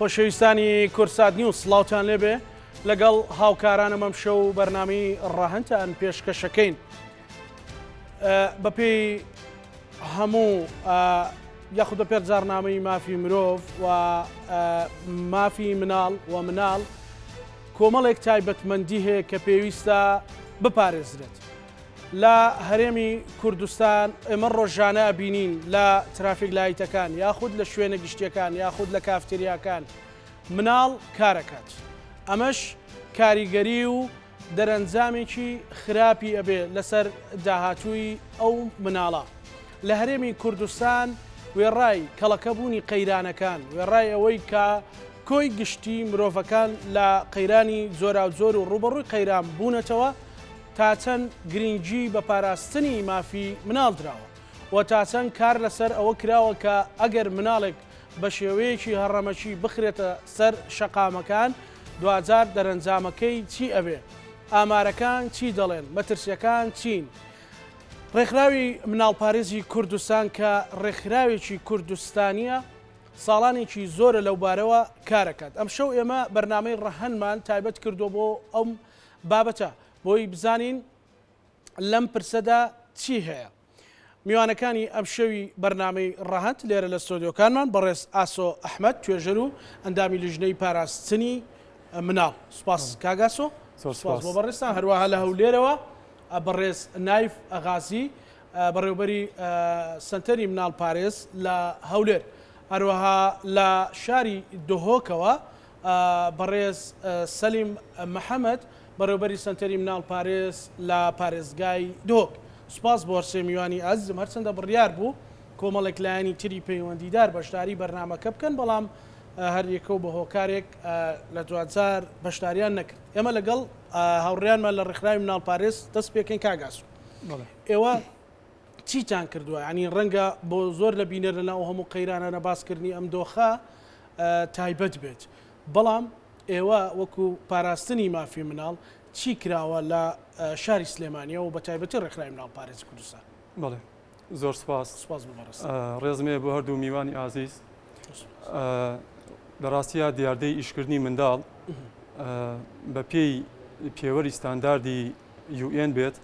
خۆشەویستانی کوردسات نیوز سڵاوتان لێبێ لەگەڵ هاوکارانم ئەمشەو بەرنامەی ڕەهەندتان پێشکەشەکەین بەپێی هەموو یاخود بە پێرجارنامەی مافی مرۆڤ و مافی مناڵ و مناڵ کۆمەڵێک تایبەتمەندی هەیە کە پێویستە بپارێزرێت. لە هەرێمی کوردستان ئێمە ڕۆژانە ئەبینین لە ترافیک لایتەکان یاخود لە شوێنە گشتیەکان یاخود لە کافتریاکان مناڵ کارەکات ئەمەش کاریگەری و دەرەنجامێکی خراپی ئەبێ لەسەر داهاتووی ئەو مناڵە. لە هەرێمی کوردستان وێڕای کەڵەکەبوونی قەیرانەکان، وێڕای ئەوەی کە کۆی گشتی مرۆڤەکان لە قەیرانی جۆراوجۆر و ڕووبەڕووی قەیران بوونەتەوە، تا چەند گرنگی بە پاراستنی مافی مناڵ دراوە و تا چەند کار لەسەر ئەوە کراوە کە ئەگەر مناڵێک بە شێوەیەکی هەڕەمەکی بخرێتە سەر شەقامەکان دواجار دەرەنجامەکەی چی ئەبێ؟ ئامارەکان چی دەڵێن؟ مەترسیەکان چین؟ ڕێکخراوی مناڵپارێزی کوردستان کە ڕێکخراوێکی کوردستانیە ساڵانێکی زۆرە لەوبارەوە کارەکات. ئەمشەو ئێمە بەرنامەی ڕەهەندمان تایبەت کردووە بۆ ئەم بابەتە بۆی بزانین لەم پرسەدا چی هەیە. میوانەکانی ئەمشەوی بەرنامەی ڕەهەند لێرە لە ستۆدیۆکانمان بەڕێز ئاسۆ ئەحمەد توێژەر و ئەندامی لیژنەی پاراستنی مناڵ. سوپاس کاک ئاسۆ. سوپاس بۆ بەڕێزتان. هەروەها لە هەولێرەوە بەڕێز نایف غازی بەڕێوبەری سەنتەری مناڵ پارێز لە هەولێر. هەروەها لە شاری دهۆکەوە بەڕێز سەلیم محەمەد، بەڕێوبەری سەنتەری مناڵ پارێز لە پارێزگای دهۆک. سوپاس بۆ هەرسێ میوانی ئازیزم، هەرچەندە بڕیار بوو کۆمەڵێک لایەنی تری پەیوەندیدار بەشداری بەرنامەکە بکەن، بەڵام هەر یەکە و بە هۆکارێک لە دواجار بەشداریان نەکرد. ئێمە لەگەڵ هاوڕێیانمان لە ڕێکخراوی مناڵ پارێز دەست پێکەین. کاک ئاسۆ، ئێوە چیتان کردووە؟ یانی ڕەنگە بۆ زۆر لە بینەر لە ناو هەموو قەیرانانە باسکردنی ئەم دۆخە تایبەت بێت، بەڵام ئێوە وەکو پاراستنی مافی مناڵ چی کراوە لە شاری سلێمانیەوە و بەتایبەتی ڕێکخراوی مناڵپارێزی کوردستان؟ بەڵێ زۆر سپاس. سپاس بۆ بەڕێزتان. ڕێزم هەیە بۆ هەردوو میوانی ئازیز. لە ڕاستیا دیاردەی ئیشکردنی منداڵ بە پێی پێوەری ستانداردی UN بێت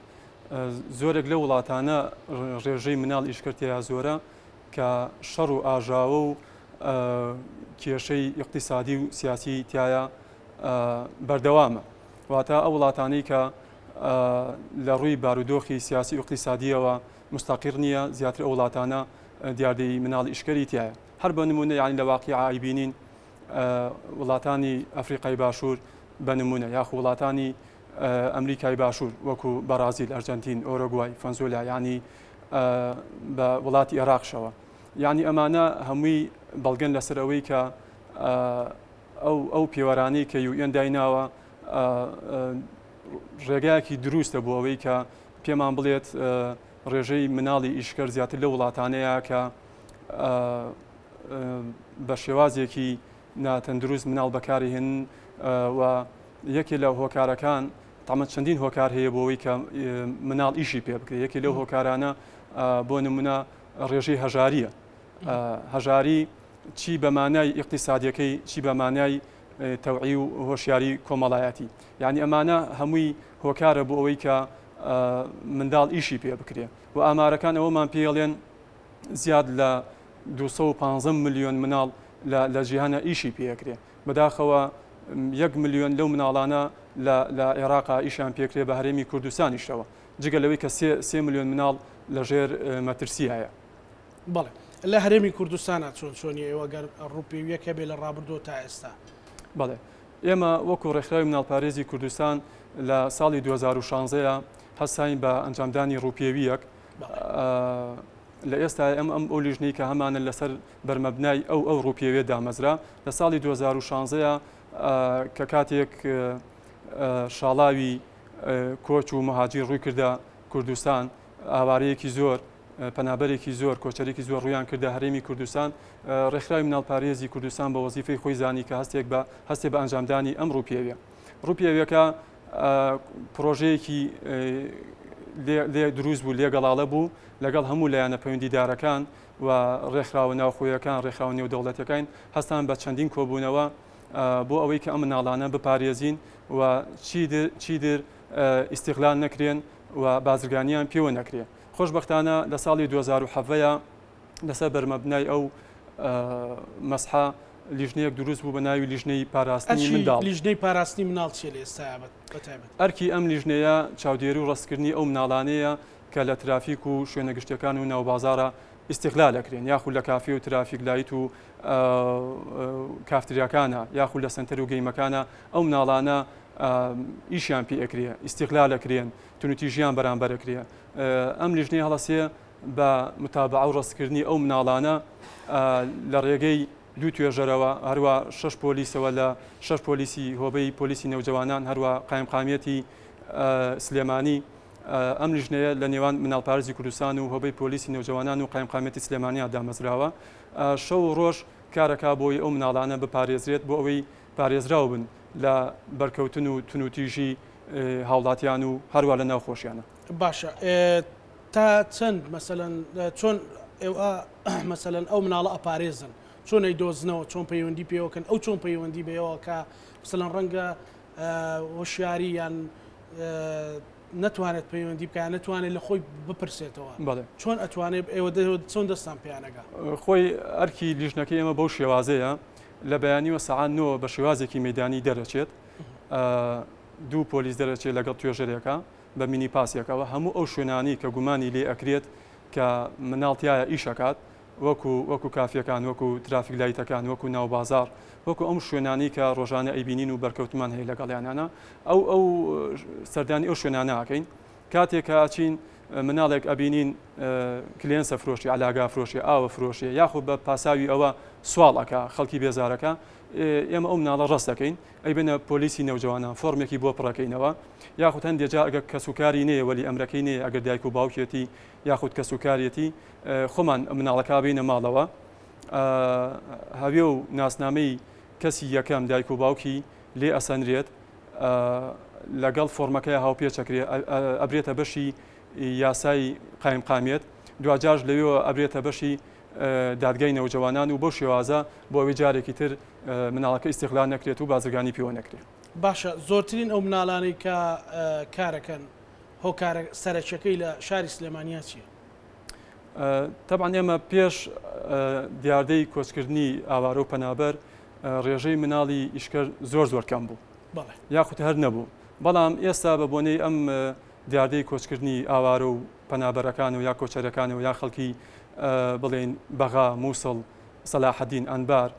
زۆرێک لەو وڵاتانە ڕێژەی مناڵ ئیشکەر تێیا زۆرە کە شەڕ و ئاژاوە و کێشەی ئیقتیسادی و سیاسی تایە بەردەوامە واتە ئەو وڵاتانەی کە لە ڕووی بارودۆخی سیاسی و ئیقتیسادیەوە مستەقیر نییە زیاتر ئەو وڵاتانە دیاردەی مناڵ ئیشکەری تایە هەر بە نمونە یانی لە واقیع ئایبینین وڵاتانی ئەفریقای باشوور بە نمونە یاخو وڵاتانی ئەمریکای باشوور وەکو بەرازیل، ئەرجەنتین، ئۆرۆگوای، فەنزولا یانی بە وڵاتی ئێراقشەوە یانی ئەمانە هەمووی بەڵگەن لەسەر ئەوەی کە ئەو ئەو پێوەرانەی کە یوئێن دایناوە ڕێگایەکی دروستە بۆ ئەوەی کە پێمان بڵێت ڕێژەی مناڵی ئیشکەر زیاتر لە وڵاتانەیە کە بە شێوازێکی ناتەندروست مناڵ بەکارهێنن و یەکێ لە هۆکارەکان تەمە چەندین هۆکار هەیە بۆ ئەوەی کە مناڵ ئیشی پێ بکرێت یەکێ لەو هۆکارانە بۆ نمونە ڕێژەی هەژاریە هەژاری چی بە مانای ئیقتیسادیەکەی چی بە مانای تەوعی و هۆشیاری کۆمەڵایەتی یعنی ئەمانە هەمووی هۆکارە بۆ ئەوەی کە منداڵ ئیشی پێ بکرێ و ئامارەکان ئەوەمان پێڵێن زیاد لە 215 ملیۆن مناڵ لە جیهانە ئیشی پێکرێ بەداخەوە یەک ملیۆن لەو مناڵانە لە لە عێراقا ئیشیان پێکرێ بە هەرێمی کوردستانیشەوە جگە لەوەی کە سێ ملیۆن مناڵ لەژێر مەترسیایە. بەڵێ لە هەرێمی کوردستانا چۆن چۆنیە ئێوە گەر ڕووپێویەک هەبێ لە ڕابردووە تا ئێستا؟ بەڵێ ئێمە وەکو ڕێکخراوی مناڵپارێزی کوردستان لە ساڵی 2016 هەستاین بە ئەنجامدانی ڕووپێویەک لە ئێستا ئەم ئەم ئەو لیژنەی کە هەمانە لەسەر بەرمەبنای ئەو ئەو ڕووپێویە دامەزرا لە ساڵی 2016 کە کاتێک شاڵاوی کۆچ و مهاجیر ڕووی کردە کوردستان ئاوارەیەکی زۆر پەنابەرێکی زۆر کۆچەرێکی زۆر ڕوویان کردە هەرێمی کوردستان ڕێکخراوی مناڵپارێزی کوردستان بە وەزیفەی خۆی زانی کە هەستێک بە هەستێ بە ئەنجامدانی ئەم ڕووپێویە ڕووپێویەکە پرۆژەیەکی لێ دروست بوو، لێ گەڵاڵە بوو، لەگەڵ هەموو لایەنە پەیوەندیدارەکان و ڕێکخراوە ناوخۆیەکان، ڕێکخراوە نێودەوڵەتیەکان هەستان بە چەندین کۆبوونەوە بۆ ئەوەی کە ئەم مناڵانە بپارێزین و چیدر چیدر ئیستیغلال نەکرێن و بازرگانیان پێوە نەکرێ. خۆشبەختانە لە ساڵی 2017 لەسەر بەرمەبنای ئەو مەسحە لیژنەیەک دروست بوو بە ناوی لیژنەی پاراستنی منداڵ. لیژنەی پاراستنی مناڵ چیە لە ئێستایا بە تایبەت؟ ئەرکی ئەم لیژنەیە چاودێری و ڕەستکردنی ئەو مناڵانەیە کە لە ترافیک و شوێنە گشتیەکان و ناوبازاڕا ئیستیغلال ئەکرێن یاخود لە کافێ و traffic light و کافتریاکانە یاخود لە سەنتەر و گەیمەکانە ئەو مناڵانە ئیشیان پێ ئەکرێ ئیستیغلال ئەکرێن تونوتیژیان بەرامبەر ئەکرێ ئەم لیژنەیە هەڵەسێ بە متابعە و ڕەستکردنی ئەو مناڵانە لە ڕێگەی دوو توێژەرەوە هەروە شەش پۆلیسەوە لە شەش پۆلیسی هۆبەی پۆلیسی نەوجەوانان هەروە قایمقامیەتی سلێمانی ئەم لیژنەیە لە نێوان مناڵپارێزی کوردستان و هۆبەی پۆلیسی نەوجەوانان و قایمقامیەتی سلێمانیا دامەزراوە شەو و ڕۆژ کارەکا بۆی ئەو مناڵانە بپارێزرێت بۆ ئەوەی پارێزراو بن لە بەرکەوتن و تونوتیژی هاوڵاتیان و هەروە لە ناو خۆشیانە. باشە تا چەند مەسەلەن چۆن ئێوە مەسەلەن ئەو مناڵە ئەپارێزن چۆن ئەیدۆزنەوە چۆن پەیوەندی پێوەکەن ئەو چۆن پەیوەندی بەیەوە کە مەسەلەن ڕەنگە هۆشیاری یان نەتوانێت پەیوەندی بکە نەتوانێت لە خۆی بپرسێتەوە چۆن ئەتوانێت ئێوە چۆن دەستان پێیانەگا خۆی ئەرکی لیژنەکەی ئێمە بەو شێوازەیە لە بەیانیوە سەعات نۆ بە شێوازێکی مەدانی دەرەچێت دوو پۆلیس دەرەچێت لەگەڵ توێژەرێکە بە مینی پاسێکەوە هەموو ئەو شوێنانەی کە گومانی لێ ئەکرێت کە مناڵ تیایا ئیش ئەکات وەکو وەکو کافیەکان وەکو traffic light ەکان وەکو ناو بازاڕ وەکو ئەم شوێنانەی کە ڕۆژانە ئەیبینین و بەرکەوتمان هەیە لەگەڵیانانە ئەو ئەو سەردانی ئەو شوێنانە ئەکەین کاتێک کە ئەچین مناڵێک ئەبینین کلێنسە فرۆشی علاگا فرۆشی ئاوە فرۆشی یاخود بە پاساوی ئەوە سواڵ ئەکا خەڵکی بێزارەکە ئێمە ئەو مناڵە ڕەست دەکەین ئەیبەنە پۆلیسی نەوجەوانان فۆرمێکی بۆ پڕەکەینەوە یاخود هەندێ جار ئەگەر کەسوکاری نەیە وەلی ئەمرەکەی نەیە ئەگەر دایک و باوکێتی یاخود کەسوکاریەتی خۆمان مناڵەکە بینە ماڵەوە هەوێ و ناسنامەی کەسی یەکەم دایک و باوکی لێ ئەسەنرێت لەگەڵ فۆرمەکەی هاوپێچەکرێ ئەبرێتە بەشی یاسای قایمقامیەت دواجارش لەوێوە ئەبرێتە بەشی دادگای نەوجەوانان و بەو شێوازە بۆ ئەوەی جارێکی تر مناڵەکە ئیستیغلال نەکرێت و بازرگانی پێوە نەکرێت. باشە زۆرترین ئەو مناڵانەی کە کارەکەن هۆکارە سەرەکیەکەی لە شاری سلێمانیا چیە؟ تەبعەن ئێمە پێش دیاردەی کۆچکردنی ئاوارە و پەنابەر ڕێژەی مناڵی ئیشکەر زۆر زۆر کەم بوو یاخود هەر نەبوو بەڵام ئێستا بە بۆنەی ئەم دیاردەی کۆچکردنی ئاوارە و پەنابەرەکان و یا کۆچەرەکان و یا خەڵکی بڵێین بەغا، موسڵ، سەلاحەدین، ئەنبار،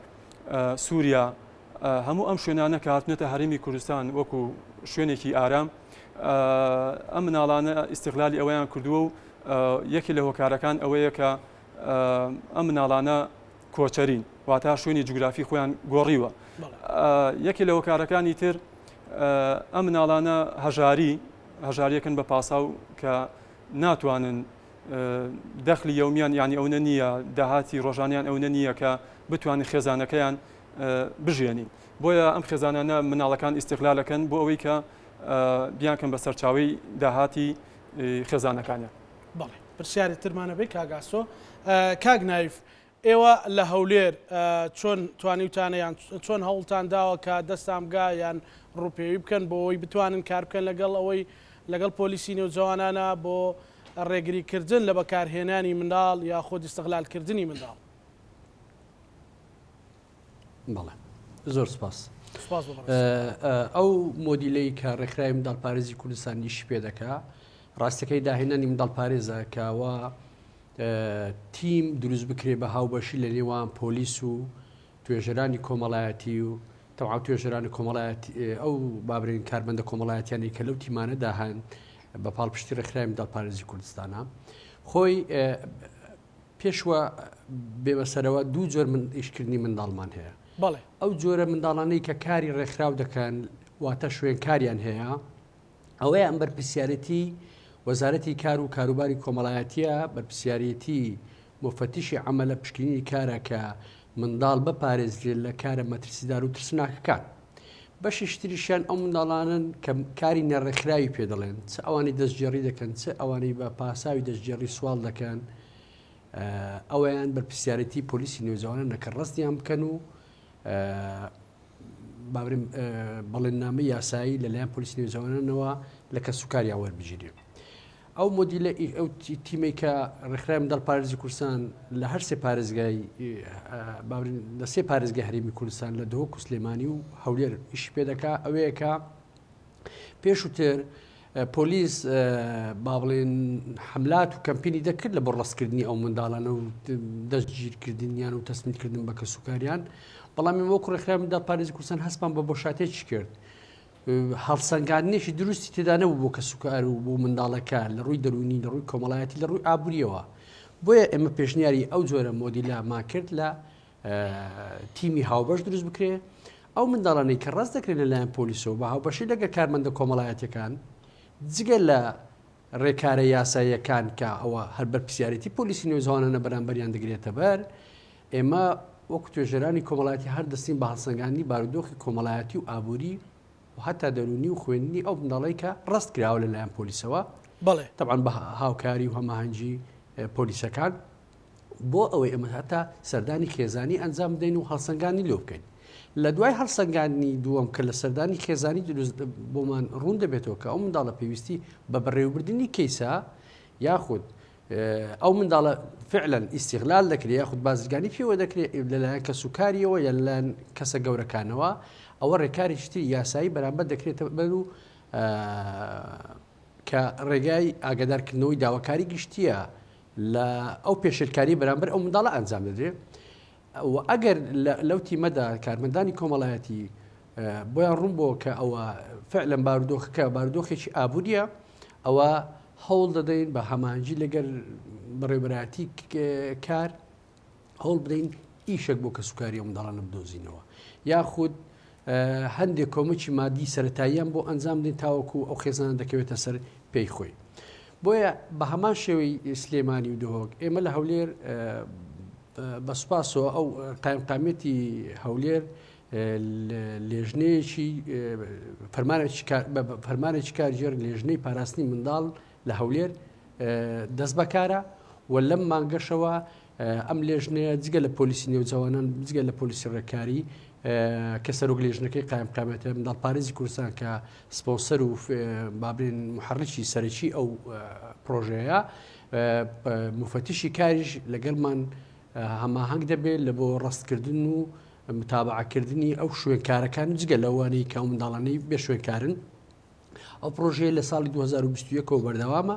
سووریا، هەموو ئەم شوێنانە کە هاتنەتە هەرێمی کوردستان وەکو شوێنێکی ئارام ئەم مناڵانە ئیستغلالی ئەوەیان کردووە و یەکێ لە هۆکارەکان ئەوەیە کە ئەم مناڵانە کۆچەرین واتا شوێنی جوگرافی خۆیان گۆڕیوە یەکێ لە هۆکارەکانی تر ئەم مناڵانە هەژاری هەژاریەکەن بە پاساو کە ناتوانن دەخلی یەومیان یانی ئەونە نییە داهاتی ڕۆژانیان ئەونە نییە کە بتوانن خێزانەکەیان بژێنین بۆیە ئەم خێزانانە مناڵەکان ئیستغلالەکەن بۆ ئەوەی کە بیانکەن بە سەرچاوەی داهاتی خێزانەکانیان. بەڵێ پرسیاری ترمانە بێ کاک ئاسۆ. کاک نایف ئێوە لە هەولێر چۆن توانیوتانە یان چۆن هەوڵتان داوە کە دەستان بگا یان ڕووپێوی بکەن بۆ ئەوەی بتوانن کار بکەن لەگەڵ ئەوەی لەگەڵ پۆلیسی نێوجەوانانە بۆ ڕێگریکردن لە بەکارهێنانی منداڵ یاخود ئیستغلالکردنی منداڵ؟ بەڵێ زۆر سپاس. سپاس بۆ بەڕێز. ئەو مۆدیلەی کە ڕێکخراوی منداڵپارێزی کوردستان ئیشی پێ دەکا ڕاستەکەی داهێنانی منداڵپارێزە کەوا تیم دروست بکرێ بە هاوبەشی لە نێوان پۆلیس و توێژەرانی کۆمەڵایەتی و تەواو توێژەرانی کۆمەڵایەتی ئەو بابرین کارمەندە کۆمەڵایەتیانی کە لەو تیمانەدا هەن بە پاڵپشتی ڕێکخراوی منداڵپارێزی کوردستانە خۆی پێشوە بێمە سەرەوە دوو جۆر من ئیشکردنی منداڵمان هەیە بەڵێ. ئەو جۆرە منداڵانەی کە کاری ڕێکخراو دەکەن واتە شوێنکاریان هەیە ئەوەیە ئەم بەرپرسیارەتی وەزارەتی کار و کاروباری کۆمەڵایەتیە بەرپرسیارەتی موفەتیشی عەمەلە پشکنینی کارە کە منداڵ بپارێزرێت لە کارە مەترسیدار و ترسناکەکان. بەشێکی تریشیان ئەو منداڵانەن کە کاری نەڕێکخراوی پێ دەڵێن، چ ئەوانەی دەستگێڕی دەکەن، چ ئەوانەی بە پاساوی دەستگێڕی سواڵ دەکەن، ئەوەیان بەرپرسیارێتی پۆلیسی نێوجەوانانە کە ڕەستیان بکەن و باورم بەڵێننامەی یاسایی لەلایەن پۆلیسی نێوجەوانانەوە لە کەسوکاریان وەربگیرێ. ئەو مۆدیلە ئەو تیمەی کە ڕێکخراوی منداڵ پارێزی کوردستان لە هەر سێ پارێزگای باورین لە سێ پارێزگای هەرێمی کوردستان لە دهۆک و سلێمانی و هەولێر ئیشی پێ دەکا ئەوەیە کە پێشووتر پۆلیس با بڵێن حملات و کەمپینی دەکرد لە بۆ ڕەستکردنی ئەو منداڵانە و دەستگیرکردنیان و تەسمیلکردن بە کەسوکاریان بەڵام ئێمە وەکو ڕێکخراوی منداڵ پارێزی کوردستان هەستمان بە بۆشاتێکی کرد هەڵسەنگاندنێکی دروستی تێدا نەبوو بۆ کەسوکار و بۆ منداڵەکە لە ڕووی دەروونی لە ڕووی کۆمەڵایەتی لە ڕووی ئابووریەوە بۆیە ئێمە پێشنیاری ئەو جۆرە مۆدیلەمان کرد لە تیمی هاوبەش دروست بکرێ ئەو منداڵانەی کە ڕاست دەکرێن لەلایەن پۆلیسەوە بە هاوبەشی لەگەڵ کارمەندە کۆمەڵایەتەکان جگە لە ڕێکارە یاساییەکان کە ئەوە هەر بەرپرسیارێتی پۆلیسی نێوزوانانە بەرامبەریان دەگرێتە بەر، ئێمە وەکو توێژەرانی کۆمەڵایەتی هەر دەستین بە هەڵسەنگاندنی بارودۆخی کۆمەڵایەتی و ئابووری و هەتا دەروونی و خوێندنی ئەو منداڵەی کە ڕەست کراوە لەلایەن پۆلیسەوە، بەڵێ. تەبعەن بە هاوکاری و هەماهەنگی پۆلیسەکان. بۆ ئەوەی ئێمە هەتا سەردانی خێزانی ئەنجام بدەین و هەڵسەنگاندنی لۆ بکەین. لە دوای هەڵسەنگاندنی دووەم کە لە سەردانی خێزانی دروست بۆمان ڕوون دەبێتەوە کە ئەو منداڵە پێویستی بە بەڕێوەبردنی کەیسە یاخود ئەو منداڵە فعلا ئیسیغلال دەکرێت یاخود بازرگانی پێوە دەکرێت لەلایەن کەس و کاریەوە یان لەلایەن کەسە گەورەکانەوە ئەوە ڕێکارێکی تری یاسایی بەرامبەر دەکرێتە بەر و کە ڕێگای ئاگادارکردنەوەی داواکاری گشتیە لە ئەو پێشێلکاریە بەرامبەر ئەو منداڵە ئەنجام دەدرێت و ئەگەر لەو تیمەدا کارمەندانی کۆمەڵایەتی بۆیان ڕوون بۆ کە ئەوە فعلەن بارودۆخەکە بارودۆخێکی ئابووریە ئەوە هەوڵ دەدەین بە هەمانجی لەگەر بەڕێوبەرایەتی کار هەوڵ بدەین ئیشێک بۆ کەسوکاری ئەو منداڵانە بدۆزینەوە یاخود هەندێک کۆمەکی مادی سەتاییان بۆ ئەنجام بدەین تاوەکو ئەو خێزانە دەکەوێتە سەر پێی خۆی. بۆیە بە هەمان شێوەی سلێمانی و دهۆک ئێمە لە هەولێر بە سوپاسەوە ئەو قایمقامیەتی هەولێر لێژنەیەکی فەرمانێکی کارگێڕ لێژنەی پاراستنی منداڵ لە هەولێر دەست بەکارە و لەم مانگەشەوە ئەم لێژنەیە جگە لە پۆلیسی نێوجەوانان جگە لە پۆلیسی ڕێکاری کە سەرۆک لێژنەکەی قایمقامێتە منداڵپارێزی کوردستان کە سپۆنسەر و بابلێن محرکی سەرەکی ئەو پرۆژەیە مفتشی کاریش لەگەڵمان هەماهەنگ دەبێت لە بۆ ڕاستکردن و متابعەکردنی ئەو شوێنکارەکان جگە لەوانەی کە ئەو منداڵانەی بێ شوێنکارن ئەو پرۆژەیە لە ساڵی 2021 ەوە بەردەوامە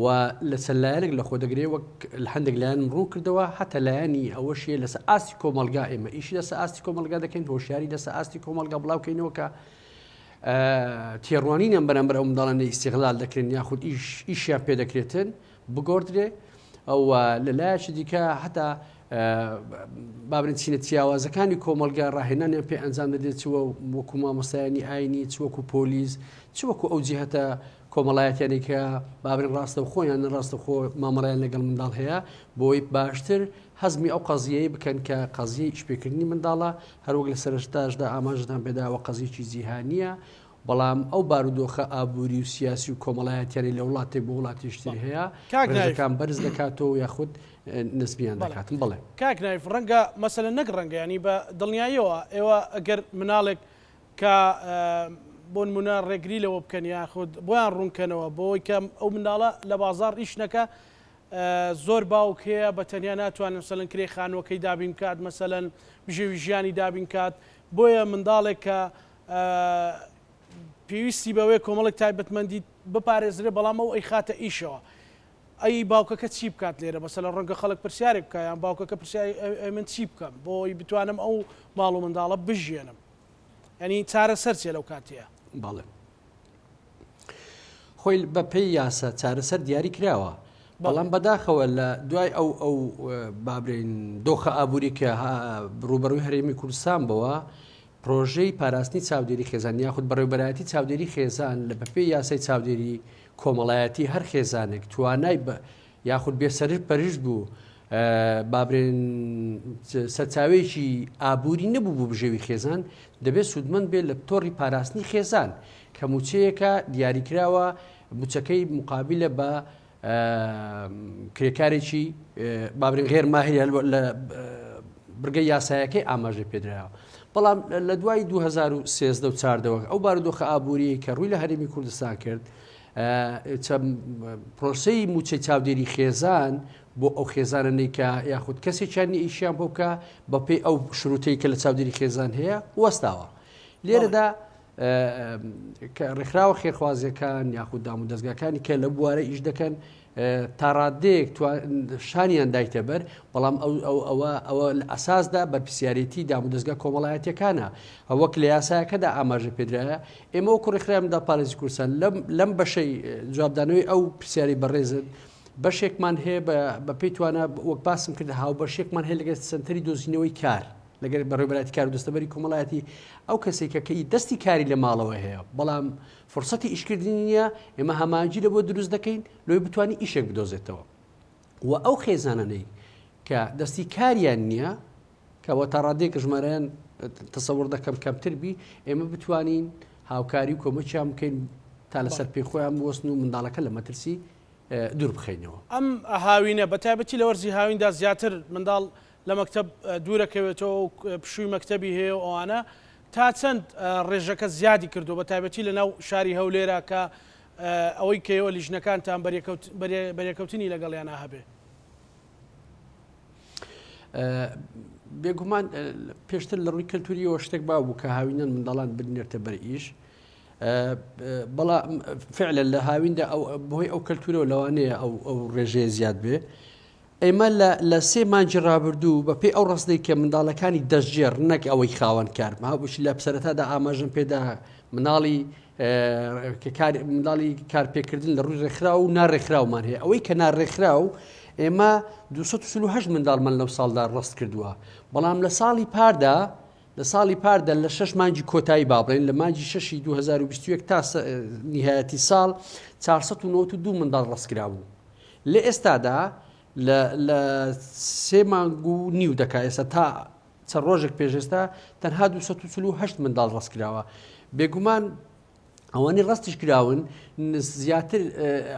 و لە چەند لایەنێک لە خۆ دەگرێ وەک لە هەندێک لایەنم ڕوون کردەوە هەتا لایەنی ئەوەشیە لەسەر ئاستی کۆمەلگا ئێمە ئیشی لەسەر ئاستی کۆمەلگا دەکەین هۆشیاری لەسەر ئاستی کۆمەلگا بڵاوکەینەوە کە تێڕوانینیان بەرامبەر ئەو منداڵانە ئیسیغلال دەکرێن یاخود ئیش ئیشیان پێ دەکرێتن بگۆڕدرێ ئەو لەلایەکی دیکە هەتا بابرین چینە جیاوازەکانی کۆمەڵگا ڕاهێنانیان پێ ئەنجام دەدرێت چ وەکو مامۆستایانی ئاینی چ وەکو پۆلیس چ وەکو ئەو جیهەتە کۆمەڵایەتیانەی کە بابرین ڕاستەوخۆ یان نەڕاستەوخۆ مامەڵەیان لەگەڵ منداڵ هەیە بۆی باشتر هەزمی ئەو قەزیەی بکەن کە قەزیەی ئیشپێکردنی منداڵە هەروەک لە سەرەتاشدا ئاماژەتان پێداوە قەزیەکی جیهانییە بەڵام ئەو بارودۆخە ئابووری و سیاسی و کۆمەڵایەتیانەی لە وڵاتێک بۆ وڵاتێکی تر هەیە کاک نایف ڕێژەکان بەرز دەکاتەوە یاخود نزمیان بەڵێ دەکاتن بەڵێ. کاک نایف ڕەنگە مەسەلەن نەک ڕەنگە یانی بە دڵنیاییەوە ئێوە ئەگەر مناڵێک کە بۆ نمونە ڕێگری لەوە بکەن یاخود بۆیان ڕوون کەنەوە بۆی کە ئەو منداڵە لە بازاڕ ئیش نەکا زۆر باوک هەیە بە تەنیا ناتوانێت مەسەلەن کرێی خانووەکەی دابین بکات مەسەلەن بژێوی ژیانی دابین کات بۆیە منداڵێک کە پێویستی بەوەیە کۆمەڵێک تایبەتمەندی بپارێزرێ بەڵام ئەو ئەیخاتە ئیشەوە ئەی باوکەکە چی بکات لێرە مەسەلەن ڕەنگە خەڵک پرسیارێک بکە یان باوکەکە پرسیاری ئەی من چی بکەم بۆی بتوانم ئەو ماڵ و منداڵە بژیێنم یعنی چارەسەر چیە لەو کاتەیە؟ بەڵێ خۆی بە پێی یاسا چارەسەر دیاری کراوە بەڵام بەداخەوە لە دوای ئەو ئەو بابرین دۆخە ئابووری کە ڕوبەڕووی هەرێمی کوردستان بەوە پرۆژەی پاراستنی چاودێری خێزان یاخود بەڕێوبەرایەتی چاودێری خێزان لە بەپێی یاسای چاودێری کۆمەڵایەتی هەر خێزانێک توانای بە یاخود بێ سەرش پەرشت بوو. بابرێن سەرچاوەیەکی ئابووری نەبوو بۆ بژێوی خێزان، دەبێت سوودمەند بێت لە تۆڕی پاراستنی خێزان کە مووچەیەکە دیاریکراوە مووچەکەی مقابلە بە کرێکارێکی بابرین غێر ماهر لە بڕگەی یاسایەکەی ئاماژە پێدراوە. بەڵام لە دوای 2013 و چاردەوە ئەو بارودۆخە ئابووریەی کە ڕووی لە هەرێمی کوردستان کرد پرۆسەی مووچەی چاودێری خێزان بۆ ئەو خێزانەی کە یاخود کەسێکیان نیە ئیشیان بۆ بکە بەپێی ئەو شروتەی کە لە چاودێری خێزان هەیە وەستاوە لێرەدا کە ڕێکخراوە خێرخوازیەکان یاخود دام و دەستگاکانی کە لە بوارە ئیش دەکەن تاڕادەیەک شانیان دایتە بەر بەڵام ئەو ئەو ئەوە ئەوە لە ئەساسدا بەرپرسیارێتی دام و دەستگا کۆمەڵایەتیەکانە وەک لە یاسایەکەدا ئاماژە پێدرایە ئێمە وەکو ڕێکخراوی منداڵپارێزی کوردستان لەم لەم بەشەی جوابدانەوەی ئەو پرسیاری بەڕێزت بەشێکمان هەیە بە پێی توانا وەک باسم کرد هاوبەشێکمان هەیە لەگەڵ سەنتەری دۆزینەوەی کار لەگەر بەڕێوەبەرایەتی کار و دەستەبەری کۆمەڵایەتی ئەو کەسێک کە کەی دەستی کاری لە ماڵەوە هەیە بەڵام فرسەتی ئیشکردنی نییە ئێمە هەمانجی لە بۆ دروست دەکەین لۆی بتوانانی ئیشێک بدۆزێتەوە و ئەو خێزانانەی کە دەستی کاریان نییە کە وە تا ڕادەیەک ژمارەیان تەسەوڕ دەکەم کەمتر بی ئێمە بتوانین هاوکاری و کۆمەکیان بکەین تا لەسەر پێی خۆیان بوەستن و منداڵەکە لە مەترسی دوور بخەینەوە. ئەم هاوینە بە تایبەتی لە وەرزی هاویندا زیاتر منداڵ لە مەکتەب دوورەکەوێتەوە و پشووی مەکتەبی هەیە و ئەوانە تا چەند ڕێژەکە زیادی کردووە بە تایبەتی لە ناو شاری هەولێرا کە ئەوەی کە ئێوە لیژنەکانتان بەرێکەوتنی لەگەڵیانا هەبێ؟ بێگومان پێشتر لە ڕووی کەلتوریەوە شتێک باو بوو کە هاوینان منداڵان بنێرتە بەر ئیش بەڵام فعلە لە هاویندا ئەو بەهۆی ئەو کەلتورەوە لەوانەیە ئەو ئەو ڕێژەیە زیاد بێ ئێمە لە سێ مانگی ڕابردوو بەپێی ئەو ڕستەی کە منداڵەکانی دەستگێڕ نەک ئەوەی خاوەن کار هاوبشی لە سەرەتادا ئاماژەم پێدا مناڵی کە کار منداڵی کارپێکردن لە ڕووی ڕێکخراو و ناڕێکخراومان هەیە ئەوەی کە ناڕێکخراو ئێمە 248 منداڵمان لەو ساڵدا ڕست کردووە بەڵام لە ساڵی پاردا لە ساڵی پاردا لە شەش مانگی کۆتایی با بڵێن لە مانگی شەشی 2021 تا نهایەتی ساڵ 492 منداڵ ڕستکرابوو لە ئێستادا لە سێ مانگ و نیو دەکا ئێستا تا چەند ڕۆژێک پێش ئێستا تەنها 248 منداڵ ڕەست کراوە بێگومان ئەوانی ڕستیش کراون زیاتر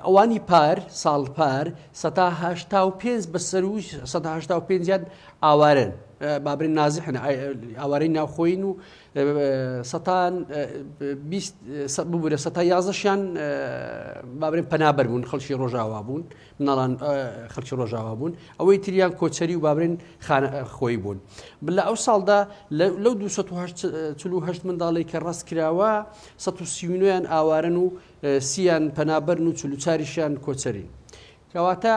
ئەوانی پار ساڵ پار 1970 بە سەروی 1970یان ئاوارن بابرین نازحن ئاوارەی ناوخۆین و سەتان ببورە سەتا یازدەشیان بابرێن پەنابەر بوون خەڵکی ڕۆژاوا بوون مناڵان خەڵکی ڕۆژاوا بوون ئەوەی تریان کۆچەری و بابرێن خۆی بوون لە ئەو ساڵدا لەو 248 منداڵی کە ڕاست کراوە 139یان ئاوارن و سیان پەنابەرن و چلوچاریشیان کۆچەرین کەواتە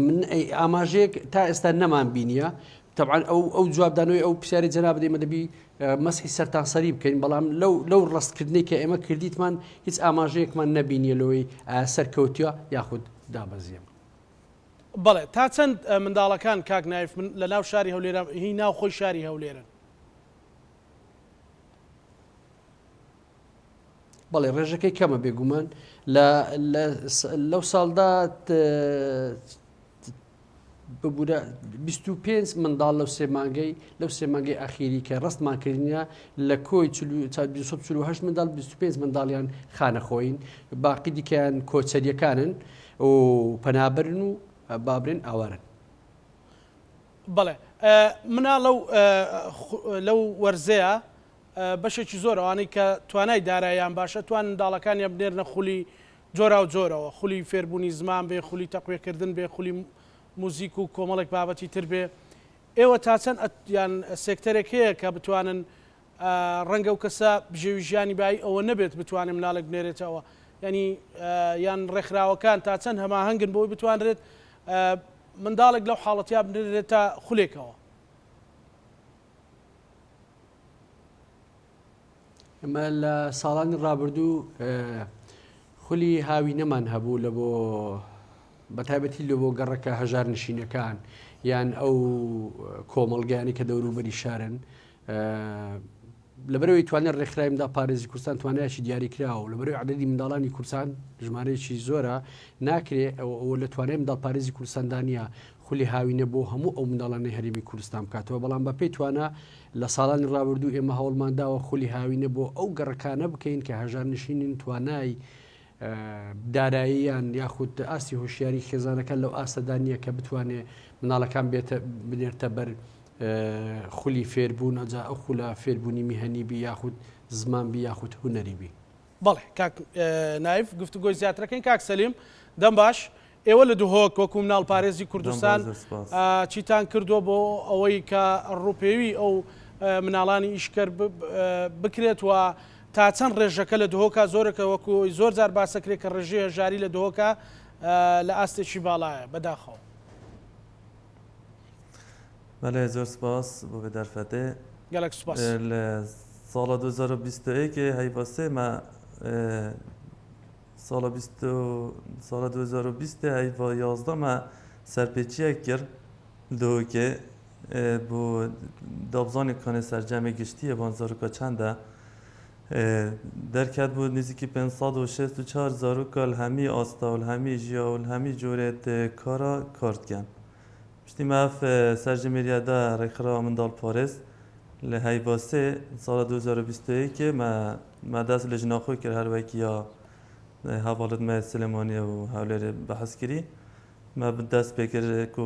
من ئاماژەیەک تا ئێستا نەمان بینیە طبعا ئەو ئەو جوابدانەوەی ئەو پرسیاری جەنابت ئێمە دەبی مەسحی سەرتاسەری بکەین بەڵام لەو لەو ڕاستکردنەی کە ئێمە کردیتمان هیچ ئاماژەیەکمان نەبینیە لەوەی سەرکەوتوە یاخود دابەزیە. بەڵێ تا چەند منداڵەکان کاک نایف من لە ناو شاری هەولێرە هی ناو خۆی شاری هەولێرن؟ بەڵێ ڕێژەکەی کەمە بێگومان لە لەو ساڵدا ببورە 25 منداڵ لەو سێ مانگەی لەو سێ مانگەی ئەخیری کە ڕستمان کردنە لە کۆی 248 منداڵ 25 منداڵیان خانەخۆین باقی دیکەیان کۆچەریەکانن و پەنابەرن و بابرێن ئاوارن. بەڵێ مناڵ لەو لەو وەرزەیە بەشێکی زۆر ئەوانەی کە توانای داراییان باشە توان منداڵەکانیان بنێرنە خولی جۆراوجۆرەوە، خولی فێربوونی زمان بێ، خولی تەقویەکردن بێ، خولی موزیک و کۆمەڵێک بابەتی تر بێ، ئێوە تا چەند یان سێکتەرێک هەیە کە بتوانن ڕەنگە ئەو کەسە بژێوی ژیانی بایی ئەوە نەبێت بتوانێت مناڵێک بنێرێتەوە یانی یان ڕێکخراوەکان تا چەند هەماهەنگن بۆی بتوانرێت منداڵێک لەو حاڵەتیا بنێرێتە خولێکەوە؟ ئێمە لە ساڵانی ڕابردوو خولی هاوینەمان هەبوو لە بۆ بەتایبەتی لە بۆ گەڕەکە هەژار نشینەکان یان ئەو کۆمەڵگانی کە دەوروبەری شارن لەبەرەوەی توانێت ڕێکخراوی منداڵ پارێزی کوردستان توانایکی دیاریکراوە و لەبەرەوەی عددی منداڵانی کوردستان ژمارەیەکی زۆرە ناکرێ ئەو لە توانای منداڵ پارێزی کوردستاندا نییە. خولی هاوینە بۆ هەموو ئەو منداڵانەی هەرێمی کوردستان بکاتەوە، بەڵام بەپێی توانا لە ساڵانی ڕابردوو ئێمە هەوڵمان داوە خولی هاوینە بۆ ئەو گەڕەکانە بکەین کە هەژارنشینن توانای داراییان یاخود ئاستی هۆشیاری خێزانەکان لەو ئاستەدا نییە کە بتوانێ مناڵەکان بێتە بنێرتە بەر خولی فێربوون ئەجا ئەو خولە فێربوونی میهەنی بی یاخود زمان بی یاخود هونەری بی. بەڵێ کاک نایف گفتوگۆی زیاترەکەین کاک سەلیم دەم باش ئێوە لە دهۆک وەکو مناڵپارێزی کوردستان چیتان کردووە بۆ ئەوەی کە ڕووپێوی ئەو مناڵانی ئیشکەر بکرێت و تا چەند ڕێژەکە لە دهۆکا زۆرەکە وەکو زۆر جار باسەکرێت کە ڕێژەی هەژاری لە دهۆکا لە ئاستێکی باڵایە بەداخەوە. بەلێ زۆر سپاس بۆ ڤێ دەرفەتێ. گەلەک سپاس. لە ساڵە 2021 هەیڤا سێ مە ساڵە بیست و ساڵە 2020 هەیڤا 11 مە سەرپێچیەک کرد دهۆکێ بۆ دابزانێ کانێ سەرجەمێ گشتیە ڤان زارۆکا چەندە دەرکەت بوو نزیکی 564 زارۆکا لە هەمی ئاستا و لە هەمی ژیا و لە هەمی جۆرێت کارا کار دکەن. پشتی مە ئەف سەرژمێریە دا ڕێکخراوە منداڵپارێز لە هەیڤا سێ ساڵە 2021 مە مە دەست لە ژنا خۆی کرد هەر وەکی یا هەڤاڵت مە سلێمانیە و هەولێرێ بەحس کری مە دەست پێ کرد کو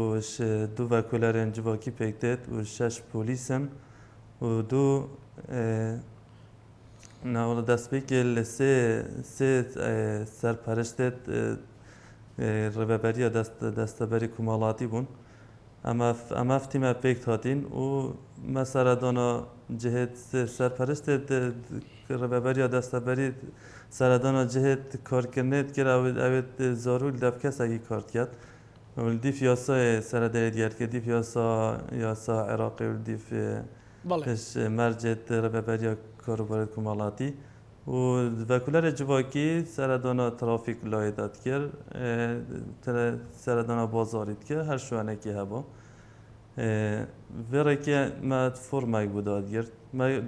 دوو ڤەکۆلەرێن جڤاکی پێک دێت و شەش پۆلیسن و دوو ناوەڵە دەستپێکێ لە سێ سێ سەرپەرشتێت ڕێڤەبەریە دەست دەستەبەری کومەڵاتی بوون ئەمە تیمە پێک هاتین و مە سەردانا جهێت سەرپەرشتێت ڕێڤەبەریە دەستەبەری سەردانا جهێت کارکردنێت کرد ئەوێت زارو دەف کەسێکی کار کرد دیف یاسای سەردەێت گەرد کرد دیف یاسا یاسا عێراقی و دیف مەرجێت ڕێڤەبەریە کاروبارێت کومەڵاتی و ڤەکولەرێ جڤاکی سەردانا ترافیک لایێ دکرد، سەردانا بازاری دکرد، هەر شوێنێکی هەبوو. ڤێ ڕێکێ مە فۆرمێک بوو دادگرت.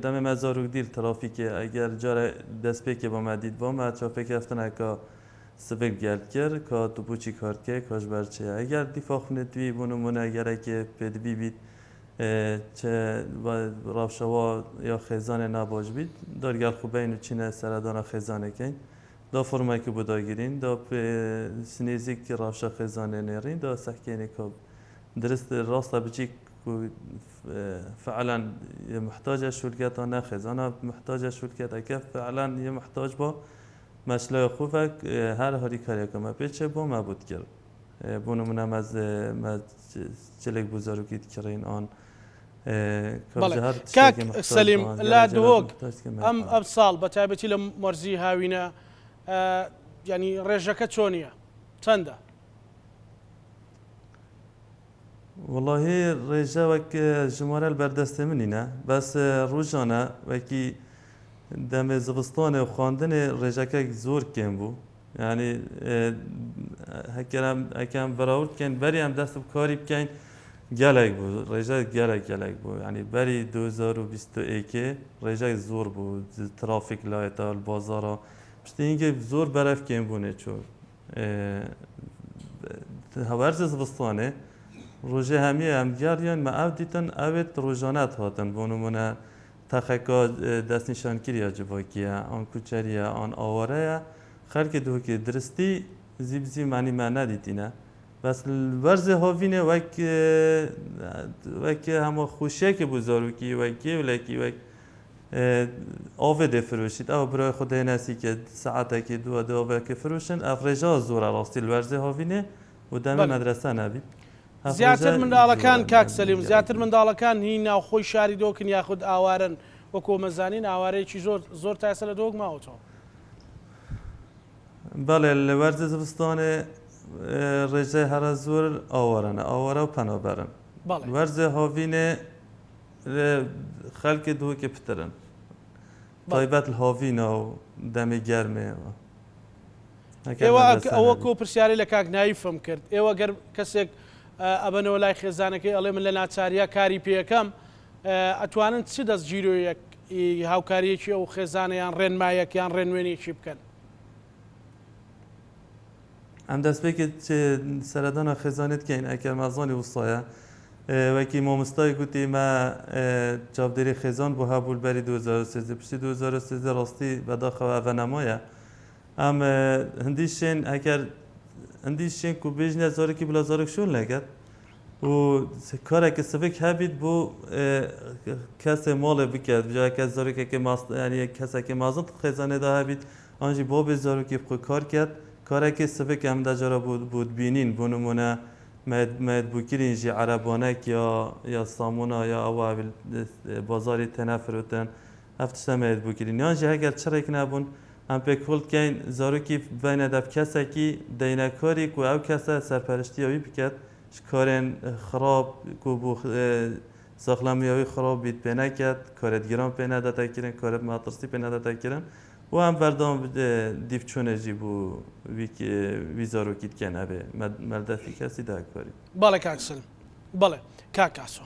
دەمێ مە زاروک دیل ترافیکێ ئەگەر جارێ دەستپێکێ بۆ مە دیت بۆ مە چاپێکەفتنەکە سڤک گەرد کرد کا تو بۆچی کار دکەی کاش بەر چێ ئەگەر دیفا خونێ توی بۆ نمونە گەرەکێ پێدڤی بیت چ ڕەوشەوا یا خێزانێ ناباش بیت دار گەل خو بین و چینە سەردانا خێزانێکەین دا فۆرمێک بۆ داگیرین دا نێزیک ڕەوشە خێزانێ نێڕین دا سەحکێنێ کە درست ڕاستە بچی فعلا محتاجە شولکەتا نە خێزانە محتاجە شولکەتەکە فعلا یە محتاج با مەشلای خوفەک هەر هاریکاریەکە مە پێچێ بۆ مە بوت کرد بۆ نمونە مە چلێک بۆ زارۆکی دکڕین ئان کاک سەلیم لە دهۆک ئەم ئەم ساڵ بە تایبەتی لە مەرزی هاوینە ینی ڕێژەکە چۆنیە چەندە؟ وەڵاهی ڕێژە وەک ژمارە لە بەردەستێ من نینە بەس ڕوژانە وەکی دەمێ زڤستانێ و خواندنێ ڕێژەکە زۆر کێم بوو یعنی هەکەم ئەکەم بەراورد بکەین بەری ئەم دەست کاری بکەین گەلێک بوو ڕێژە گەلێک گەلێک بوو یعنی بەری 2021 ڕێژەی زۆر بوو ترافیک لایتا بازارا پشتی هینگێ زۆر بەرەف کێم بوونێ چوو هەوەرزە زڤستانێ ڕۆژێ هەمیە ئەم گەڕیان مە ئەو دیتن ئەوێت ڕۆژانەت هاتن بۆ نمونە تەخەکە دەستنیشانکریە جڤاکیە ئان کوچەریە ئان ئاوارەیە خەلکێ دهۆکێ درستی زیبزی معنی مە نەدیتینە بەس وەرزێ هاوینێ وەک وەک هەموو خوشیەکێ بوو زاروکی وەک گێولەکی وەک ئاڤێ دێ فروشید ئەو برای خو دێنەسی کە سەعاتێکی دووە دێ ئاڤێکێ فروشن ئەف ڕێژە زۆرە ڕاستی وەرزێ هاوینێ و دەمێ مەدرەسە نەبی زیاتر منداڵەکان کاک سەلیم زیاتر منداڵەکان هی ناوخۆی شاری دۆکن یاخود ئاوارن وەکو مەزانین ئاوارەیەکی زۆر زۆر تا ئێستا لە دۆک ماوەتەوە. بەڵێ لە وەرزی زستانێ ڕێژەی هەرە زۆر ئاوارەنە ئاوارە و پەنابەرن وەرزێ هاوینێ خەلکێ دهۆکێ پترن تایبەت لە هاوینە و دەمێ گەرمێ ئێوە ئەوە کۆ پرسیاری لە کاک نایفم کرد ئێوە گەر کەسێک ئەبەنەوە لای خێزانەکەی ئەڵێ من لە ناچاریا کاری پێەکەم ئەتوانن چ دەست گیرۆیەک هاوکاریەکی ئەو خێزانە یان ڕێنمایەک یان ڕێنوێنێکی بکەن؟ Em destpêkê seredana xêzanê dikeyn eger me zanî wisa ye. Wekî mamostayê gotî me çavdêrê xêzan bû hebû li berî 2013. Piştî 2013 rastî vedaxewe eve nemaye. Em hindî şên eger hindî şên ku bêjine zarokî bila zarok şol neket û karekî sivik hebît bo kesê malê biket. Bija heke zarokekê yanî kesekê mezin di xêzanê de hebît an jî babê zarokî bi xwe kar ket, karekê sivik em de cara bo bo dibînîn bo nimûne me me dibûkirîn jî erebanek ya ya samûna ya ewa bazarê tene firotin ev tişta me dibûkirîn yan jî heger çirêk nebûn em pê kol dikeyn zarokî biveyne dev kesekî deynekarî ku ew kese serperiştiya wî biket ji karên xirab ku bo saxlemiya wî xirab bît pê neket karê giran pê nedete kirin karê bi metirsî pê nedete kirin û em berdewam dîvçûnê jî bo wî wî zarokî dikin evê me li destî kesî de karî. Bale kak Selim. Bale kak Aso.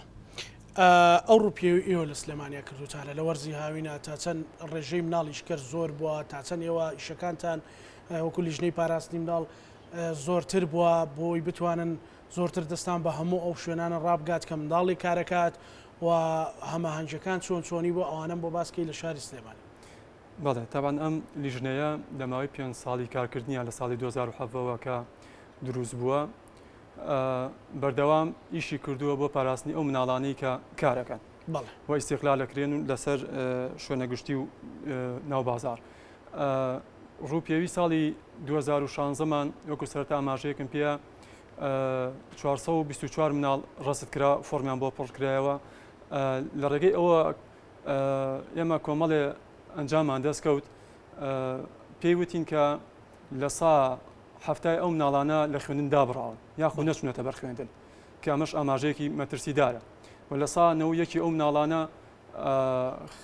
ئەو ڕووپێوی ئێوە لە سلێمانیا کردوتانە لە وەرزی هاوینە تا چەند ڕێژەی مناڵ ئیشکەر زۆر بووە تا چەند ئێوە ئیشەکانتان وەکو لیژنەی پاراستنی مناڵ زۆرتر بووە بۆی بتوانن زۆرتر دەستان بە هەموو ئەو شوێنانە ڕابگات کە منداڵی کارەکات و هەماهەنگیەکان چۆن چۆنی بۆ ئەوانەم بۆ باسکەی لە شاری سلێمانی. بەڵێ تەبعەن ئەم لیژنەیە لە ماوەی پێنج ساڵی کارکردنیان لە ساڵی 2017 ەوە کە دروست بووە بەردەوام ئیشی کردووە بۆ پاراستنی ئەو مناڵانەی کە کارەکەن و ئیسیقلال دەکرێن و لەسەر شوێنە گشتی و ناو بازار. ڕووپێوی ساڵی 2016 مان وەکو سەرتا ئاماژەیەکم پێیە 424 مناڵ ڕەسد کرا فۆرمیان بۆ پڕکرایەوە لە ڕێگەی ئەوە ئێمە کۆمەڵێ ئەنجامان دەست کەوت پێی وتین کە لە سا حەفتای ئەو مناڵانە لە خوێندن دابڕاون یاخود نەچونەتە بەر خوێندن کە ئەمەش ئاماژەیەکی مەترسیدارە و لە سا نەوە یەکی ئەو مناڵانە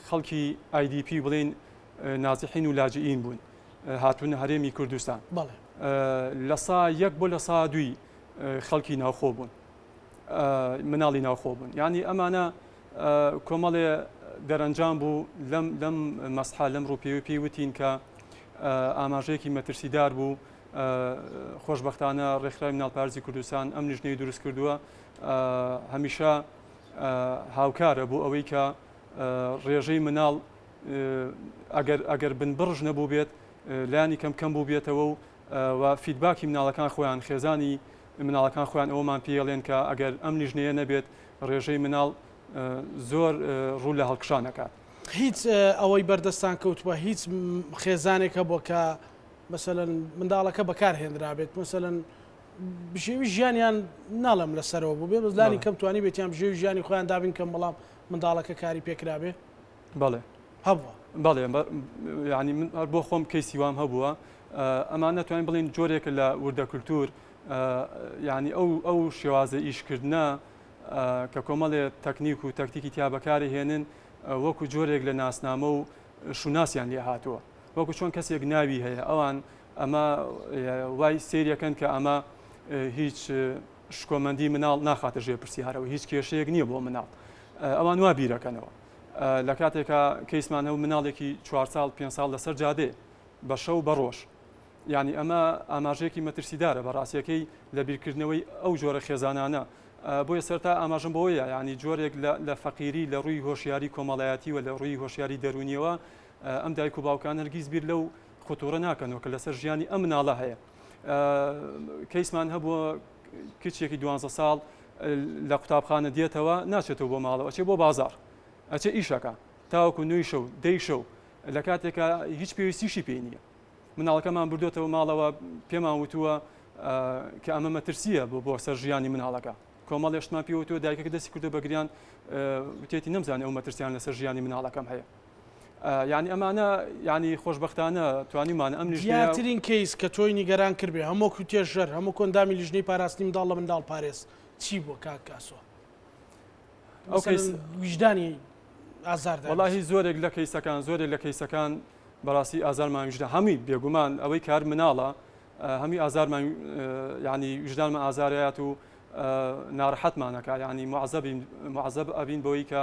خەڵکی IDP بڵین نازحین و لاجئین بوون هاتوون هەرێمی کوردستان لە سا یەک بۆ لە سا دوی خەڵکی ناوخۆ بوون مناڵی ناوخۆ بوون یعنی ئەمانە کۆمەڵێ دەرەنجام بوو لەم لەم مەسحە لەم ڕووپێوی پێی وتین کە ئاماژەیەکی مەترسیدار بوو خۆشببختانە ڕێکخراوی مناڵپارێزی کوردستان ئەم لیژنەی دروست کردووە هەمیشە هاوکارە بۆ ئەوەی کە ڕێژەی مناڵ ئەگەر ئەگەر بنبڕژ نەبوو بێت لانی کەم کەم بوو بێتەوە و و feedback ی مناڵەکان خۆیان خێزانی مناڵەکان خۆیان ئەوەمان پێڵێن کە ئەگەر ئەم لیژنەیە نەبێت ڕێژەی مناڵ زۆر ڕوو لە هەڵکشان ئەکات. هیچ ئەوەی بەردەستان کەوتووە هیچ خێزانێک هەبووە کە مەسەلەن منداڵەکە بەکار هێنرابێت مەسەلەن بژێوی ژیانیان ناڵێم لەسەرەوە بوو بێ بەس لانی کەم توانی بێتیان بژێوی ژیانی خۆیان دابین کەم بەڵام منداڵەکە کاری پێکرابێ بەڵێ هەبووە بەڵێ ینی من هەر بۆ خۆم کەیسی وام هەبووە ئەمان نەتوانین بڵین جۆرێکە لە وردە کولتور یعنی ئەو ئەو شێوازە ئیشکردە کە کۆمەڵێ تەکنیک و تەکتیکی تیا بەکاری هێنن وەکو جۆرێک لە ناسنامە و شوناسیان لێ هاتووە وەکو چۆن کەسێک ناوی هەیە ئەوان ئەمە وای سەیرەکەن کە ئەمە هیچ شکۆمەندی مناڵ ناخاتە ژێر پرسیارەوە هیچ کێشەیەک نییە بۆ مناڵ ئەوان وا بیرەکەنەوە لە کاتێکا کەیسمان هەبوو مناڵێکی چوار ساڵ پێ ساڵ لەسەر جادێ بە شەو بە ڕۆژ یعنی ئەمە ئاماژەیەکی مەترسیدارە بە ڕاستیەکەی لە بیرکردنەوەی ئەو جۆرە خێزانانە بۆیە سەرتا ئاماژەم بەوەیە یعنی جۆرێک لە فەقیری لە ڕووی هۆشیاری کۆمەڵایەتی و لە ڕووی هۆشیاری دەرونیەوە ئەم دایک و باوکان هەرگیز بیر لەو خطورە ناکەنەوە کە لەسەر ژیانی ئەم مناڵە هەیە کەیسمان هەبووە کچێکی دوانزە ساڵ لە قوتابخانە دێتەوە ناچێتەوە بۆ ماڵەوە ئەچێ بۆ بازار ئەچێ ئیشەکە تاوەکو نوێی شەو دەی شەو لە کاتێکا هیچ پێویستیشی پێی نییە مناڵەکەمان بردوێتەوە ماڵەوە پێمان وتووە کە ئەمە مەترسیە بۆ بۆ سەر ژیانی مناڵەکە کۆمەڵ شتمان پێوتووە دایکەکە دەستی کردو بە گریان وتێتی نەمزانانی ئەو مەترسیان لەسەر ژیانی مناڵەکەم هەیە یعنی ئەمانە یعنی خۆشببختانە توانیمان ئەم دیارترین کەیس کە تۆی نیگەران کردبێ هەموو توێژەر هەموو کۆندامی لیژنەی پاراستنی منداڵ لە منداڵ پارێز چی بووە کاک کاسۆ؟ ئەو کەیس ویژدانی ئازار دابێت. وەڵاهی زۆرێک لە کەیسەکان زۆرێک لە کەیسەکان بەڕاستی ئازارمان ویژدان هەمووی بێگومان ئەوەی کار مناڵە هەمووی ئازارمان یعنی ویژدانمان ئازارەیات و ناڕەحەتمانەکە یعنی معزەبین معزەب ئەبین بۆی کە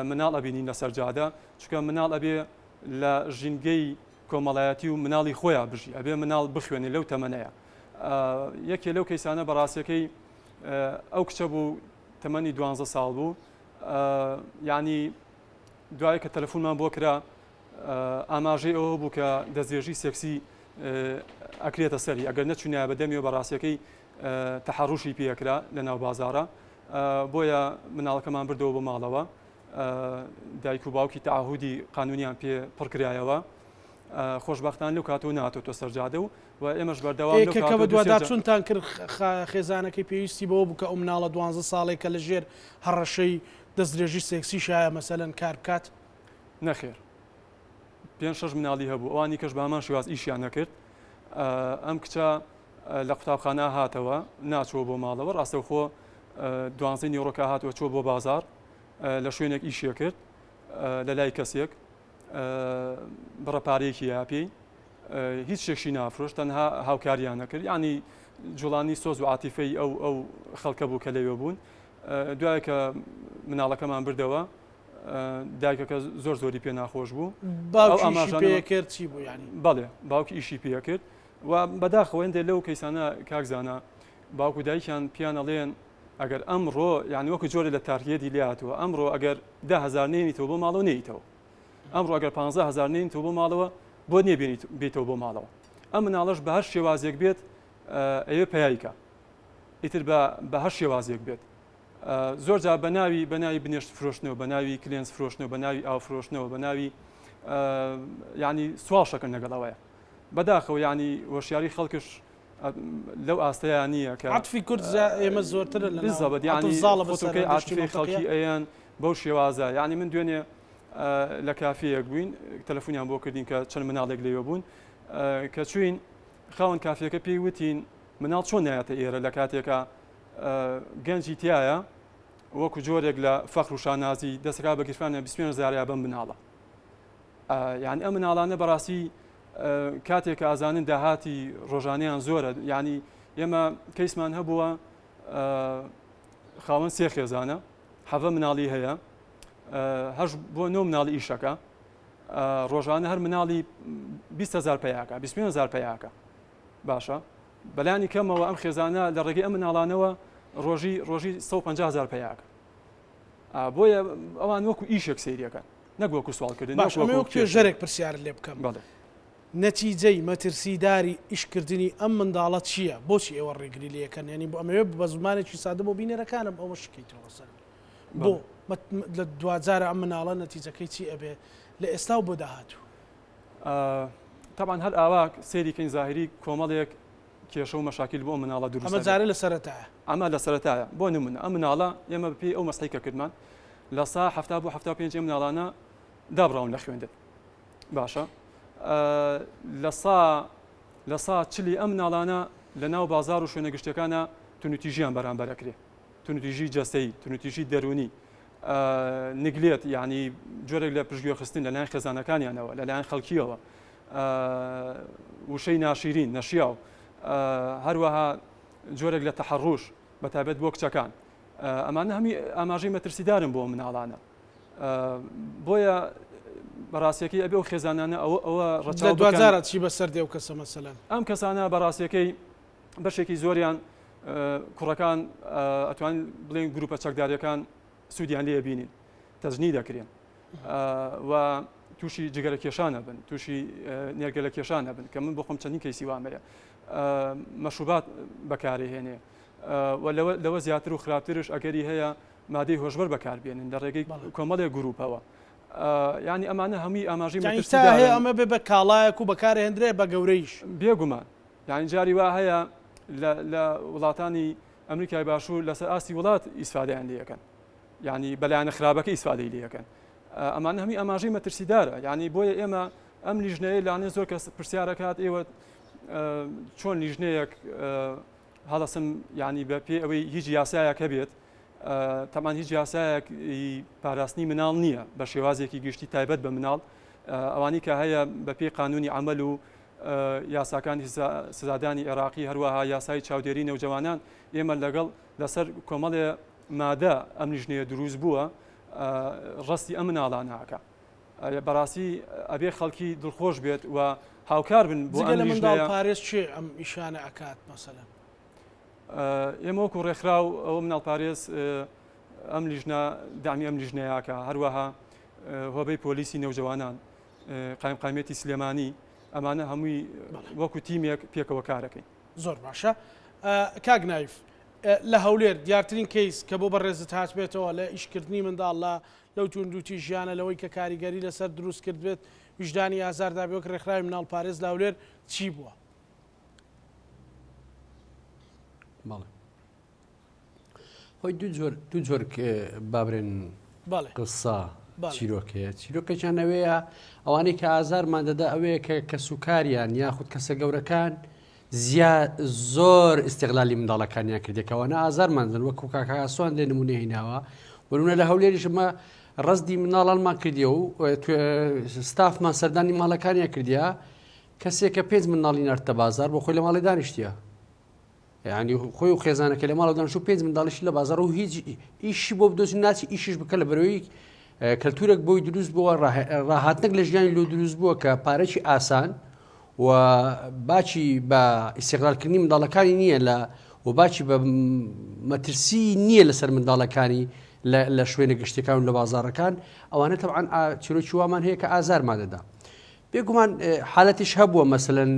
مناڵ ئەبینین لەسەر جادە چونکە مناڵ ئەبێ لە ژینگەی کۆمەڵایەتی و مناڵی خۆیان بژی ئەبێ مناڵ بخوێنێ لەو تەمەنەیە. یەکێ لەو کەیسانە بەڕاستەکەی ئەو کچە بوو تەمەنی دوانزە ساڵ بوو یعنی دوای کە تەلەفۆنمان بۆ کرا ئاماژەی ئەوە بوو کە دەستدرێژی سێکسی ئەکرێتە سەری ئەگەر نەچونایە بە دەمیەوە بە ڕاستیەکەی تەحەڕوشی پێکرا لە ناو بازارە بۆیە مناڵەکەمان بردەوە بۆ ماڵەوە دایک و باوکی تعهودی قانونیان پێ پڕکرایەوە خۆشببختان لەو کاتەوە ناتۆتۆ سەرجادە و و ئێمەش بەردەوام کە کە بەدواداچوونتان کرد خێزانەکەی پێویستی بەوە بوو کە ئەو مناڵە دوانزە ساڵێک کە لە ژێر هەڕەشەی دەستدرێژی سێکسی شایە مەسەلەن کار بکات؟ نەخێر پێنج شەش مناڵی هەبوو ئەوانی کەش بە هەمان شێواز ئیشیان نەکرد ئەم کچە لە قوتابخانە هاتەوە ناچووە بۆ ماڵەوە ڕاستەوخۆ دوانزەی نیوەڕۆکە هاتووە چووە بۆ بازار لە شوێنێک ئیشیە کرد لە لای کەسێک بڕە پارەیەکی یا پێی هیچ شتێکشی نافرۆشت تەنها هاوکاریان نەکرد یعنی جوڵانی سۆز و عاتیفەی ئەو ئەو خەڵکە بوو کە لەوێ بوون دوای کە مناڵەکەمان بردەوە دایکەکە زۆر زۆری پێ ناخۆش بوو باوکی پێکرد چی بوو ینی بەڵێ باوکی ئیشی پێکرد و بەداخەوە هەندێک لەو کەیسانە کاکزانە باوکو دایکیان پیان ئەڵێن ئەگەر ئەمڕۆ یعنی وەکو جۆرە لە تارگێتی لاتوە ئەمڕۆ ئەگەر دههزار نێنیتەوە بۆ ماڵەوە نێیتەوە ئەمڕۆ ئەگەر 15000 نێنیتەوە بۆ ماڵەوە بۆ نییە بێتەوە بۆ ماڵەوە ئەم مناڵەش بە هەر شێوازێک بێت ئەوێ پیایکە ئیتر بە هەر شێوازێک بێت زۆر جار بە ناوی بە ناوی بنێشت فرۆشتنەوە بە ناوی کلێنس فرۆشتنەوە بە ناوی ئاو فرۆشتنەوە بە ناوی ینی سواڵ شەکەن لەگەڵ ئەوەیە بەداخەوە ینی هۆشیاری خەڵکش لەو ئاستەیە نییە کە عەتفی کورد ئێمە زۆرترە لە بالضبط یعنی زاڵە بەسەر خۆتۆکەی عاتفی خەڵکی ئەیەن بەو شێوازە یعنی من دوێنێ لە کافەیەک بووین تەلەفۆنیان بۆ کردین کە چەند مناڵێک لەوێ بوون کە چوین خاوەن کافیەکە پێی وتین مناڵ چۆن نایەتە ئێرە لە کاتێکا گەنجی تایە وەکو جۆرێک لە فەخر و شانازی دەسەکا بە گیرفانە 25 هەزاریا بەم مناڵە یعنی ئەم مناڵانە بەڕاستی کاتێک کە ئازانن داهاتی ڕۆژانیان زۆرە یعنی ئێمە کەیسمان هەبووە خاوەن سێ خێزانە حەڤە مناڵی هەیە هەش بۆ نۆ مناڵی ئیشەکە ڕۆژانە هەر مناڵی 20هزار پیاکە 25هزار پیاکە باشە بەلانی کەمەوە ئەم خێزانە لە ڕێگەی ئەم مناڵانەوە ڕۆژی ڕۆژی 150 هزار پەیاکە بۆیە ئەوان وەکو ئیشێک سەیرەکەن نەک وەکو سوالکردن باش ئەمە وەک توێژەرێک پرسیارت لێ بکەم بەڵێ. نەتیجەی مەترسیداری ئیشکردنی ئەم منداڵە چییە؟ بۆچی ئێوە ڕێگری لێ ئەکەن؟ یانی بۆ ئەمەوێ بە زمانێکی سادە بۆ بینەرەکانم ئەوە شکەیتەوە سەر بۆ لە دواجارە ئەم مناڵە نەتیجەکەی چی ئەبێ لە ئێستا و بۆ داهاتوو؟ تەبعەن هەر ئاوا سەیری کەین زاهیری کۆمەڵێک کێشە و مەشاکیل بۆ ئەم مناڵە دروست ئەمە جارێ لە سەرەتایە. ئەمە لە سەرەتایە بۆ نمونە ئەم مناڵە ئێمە بەپێی ئەو مەسحەی کە کردمان لە سا 70 بۆ 75 ئەم مناڵانە دابڕاون لە خوێندن باشە لە سا لە سا چلی ئەم مناڵانە لە ناو بازار و شوێنە گشتەکانە توندوتیژیان بەرامبەر ئەکرێ توندوتیژی جەستەیی، توندوتیژی دەروونی، neglect یانی جۆرێک لە پشتگوێخستن لەلایەن خێزانەکانیانەوە، لەلایەن خەڵکییەوە، وشەی ناشیرین، نەشیاو، هەروەها جۆرێک لە تەحەڕوش بە تایبەت بۆ کچەکان. ئەمانە هەمووی ئاماژەی مەترسیدارن بۆ مناڵانە. بۆیە بەڕاستیەکەی ئەبێ ئەو خێزانانە ئەوە ئەوە ڕەچاو بکەن. دواجارە چی بەسەر دێ ئەو کەسە مەسەلەن؟ ئەم کەسانە بەڕاستیەکەی بەشێکی زۆریان کوڕەکان ئەتوان بڵێن گروپە چەکداریەکان سوودیان لێ بینین تەجنی دەکرێن و تووشی جگەرە کێشانە بن تووشی نێرگەلە کێشانە بن کە من بۆ خۆم چەندین کەیسی وامەیە مەشروبات بەکارهێنێ و لەوە زیاتر و خراپترش ئەگەری هەیە مادەی هۆشبەر بەکاربێنن لە ڕێگەی کۆمەڵێک گروپەوە ینی ئەمانە هەمووی ئاماژەی هەیە ئەمە بێ بە کاڵایەک و بەکارهێندرێ بە گەورەیش بێگومان یانی جاری وا هەیە لە لە وڵاتانی ئەمریکای باشوور لەسەر ئاستی وڵات ئیسفادەیان لێ ئەکەن یانی بەلایەنە خراپەکە ئیسفادەی لێ ئەکەن ئەمانە هەمووی ئاماژەی مەترسیدارە یانی بۆیە ئێمە ئەم لیژنەیە لانێ زۆر کەس پرسیارەکات ئێوە چۆن لیژنەیەک هەڵەسم یانی بە پێی ئەوەی هیچ یاسایەک هەبێت تەمان هیچ یاسایەک پاراستنی مناڵ نییە بە شێوازێکی گشتی تایبەت بە مناڵ ئەوانی کە هەیە بە پێی قانونی عمل و یاساکانی سزادانی عێراقی، هەروەها یاسای چاودێری نەوجەوانان، ئێمە لەگەڵ لەسەر کۆمەڵێ مادە ئەم لیژنەیە دروست بووە ڕەستی ئەم مناڵانە ئەکا. بەڕاستی ئەبێ خەڵکی دڵخۆش بێت و هاوکار بن بۆ جگە ئەم لە منداڵ لیژنەیە. پارێز کێ ئەم ئیشانە ئەکات مەسەلەن؟ ئێمە وەکو ڕێکخراو ئەوە مناڵپارێز ئەم لیژنە دامی ئەم لیژنەیەکە هەروەها هۆبەی پۆلیسی نەوجەوانان قایمقامیەتی سلێمانی ئەمانە هەمووی وەکو تیمێک پێکەوە کارەکەین. زۆر باشە کاک نایف لە هەولێر دیارترین کەیس کە بۆ بەڕێزت هاتبێتەوە لە ئیشکردنی منداڵ لە لەو توندوتیژیانە لەوەی کە کاریگەری لەسەر دروست کردبێت ویژدانی ئازار دابێ وەک ڕێکخراوی مناڵپارێز لە هەولێر چی بووە؟ بەڵێ خۆی دوو جۆر دوو جۆر بابرێن قسە چیرۆک هەیە چیرۆکێکیان ئەوەیە ئەوانەی کە ئازارمان دەدا ئەوەیە کە کەسوکاریان یاخود کەسە گەورەکان زیا زۆر ئیسیغلالی منداڵەکانیان کردێکەوەە ئازارمان دەن وەکو کاکاسوان لێ نمونە هیناوە بەرونە لە هەولێریشمە ڕزدی مناڵانمان کردی و ستافمان سەردانی ماڵەکانیان کردیا کەسێک کە پێنج منداڵی نردتە بازار بۆ خۆی لە ماڵی دانیشتە یعنی خۆی و خێزانەکە لە ماڵەوە دانیشت و پێنج منداڵیشی لە بازاڕ و هیچ ئیشی بۆ بدۆزی ناچی ئیشیش بکە لە بەرەوەی کەلتورێک بۆی دروست بووە ڕاهاتنێک لە ژیانی لۆ دروست بووە کە پارەی ئاسان و باچی بە ئیسیغلالکردنی منداڵەکانی نییە لە و باچی بە مەترسی نییە لەسەر منداڵەکانی لە شوێنە گشتەکان و لە بازارەکان ئەوانە تەعاان چیرۆکی وامان هەیە کە ئازارمان دەدا بێگومان حالەتیش هەبووە مەسەلەن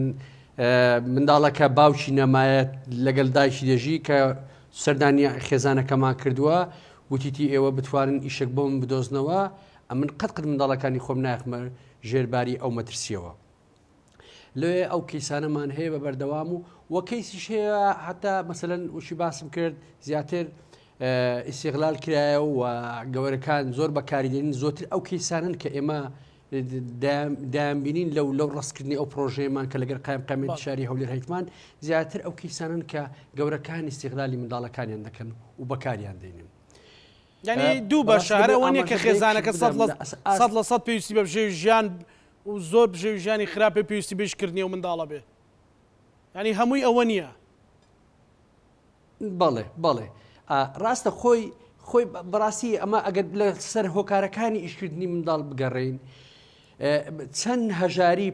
منداڵەکە باوکی نەمایە لەگەل دایکی دەژی کە سەردانی خێزانەکەمان کردووە وتیتی ئێوە بتوانن ئیشێک بۆم بدۆزنەوە ئەمن قەت قەت منداڵەکانی خۆم ناخمە ژێرباری ئەو مەترسیەوە لێ ئەو کەیسانەمان هەیە بە بەردەوام و وە کەیسیش هەیە حتا مەسەلەن وشی باسم کرد زیاتر ئیسیغلال کرایە و گەورەکان زۆر بەکاری دێنین زۆتر ئەو کەیسانن کە ئێمە دەیانبینین لەو لەو ڕەستکردنی ئەو پرۆژەیەمان کە لەگەر قایمقامیەتی شاری هەولێر هەیتمان زیاتر ئەو کەیسانن کە گەورەکان ئیستیغلالی منداڵەکانیان دەکەن و بەکاریان دێنن. یعنی دوو بەشە هەر ئەوە نییە کە خێزانەکە 100% پێویستی بە بژێوی ژیان و زۆر بژێوی ژیانی خراپێ پێویستی بە ئیشکردنی ئەو منداڵە بێ یعنی هەمووی ئەوە نییە. بەڵێ بەڵێ ڕاستە خۆی خۆی بەڕاستی ئەمە ئەگەر لە سەر هۆکارەکانی ئیشکردنی منداڵ بگەڕین چەند هەژاری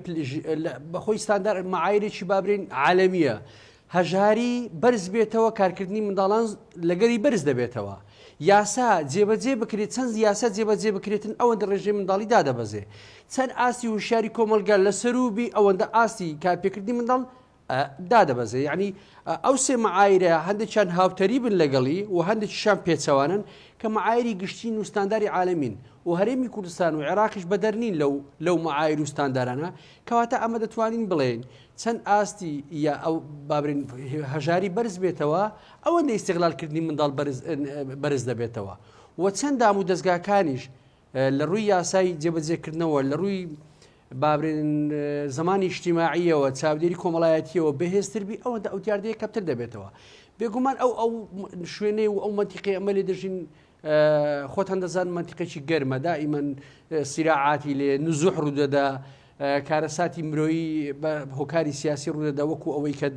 بەخۆی ستاندار معایرێکی بابرین عالەمیە هەژاری بەرز بێتەوە کارکردنی منداڵان لەگەری بەرز دەبێتەوە یاسا جێبەجێ بکرێت چەند یاسا جێبەجێ بکرێتن ئەوەندە ڕێژەی منداڵی دادەبەزێ چەند ئاستی هوشیاری کۆمەلگا لەسەروبی ئەوەندە ئاستی کارپێکردنی منداڵ دادەبەزێ یەعنی ئەو سێ مەعایرە هەندێکیان هاوتەریبن لەگەڵی و هەندێکیشان پێچەوانن کە مەعایری گشتین و ستانداری عالەمین و هەرێمی کوردستان و عێراقیش بەدەر نین لەو لەو مەعایر و ستاندارانە کەواتە ئەمە دەتوانین بڵێین چەند ئاستی یا ئەو بابرین هەژاری بەرز بێتەوە ئەوەندە ئیستغلالکردنی منداڵ بەرز بەرز دەبێتەوە و چەند دام و دەزگاکانیش لە ڕووی یاسای جێبەجێکردنەوە لە ڕووی بابرێن زمانی ئیجتیماعیەوە چاودێری کۆمەڵایەتیەوە بەهێزتر بی ئەوەندە ئەو دیاردەیە کەمتر دەبێتەوە بێگومان ئەو ئەو شوێنەی و ئەو مەنتیقی ئەمە لێ دەژین خۆتان دەزان مەنتیقێکی گەرمە دائیمەن سیراعاتی لێ نزوح ڕوودەدا کارەساتی مرۆیی بە هۆکاری سیاسی ڕوودەدا وەکو ئەوەی کە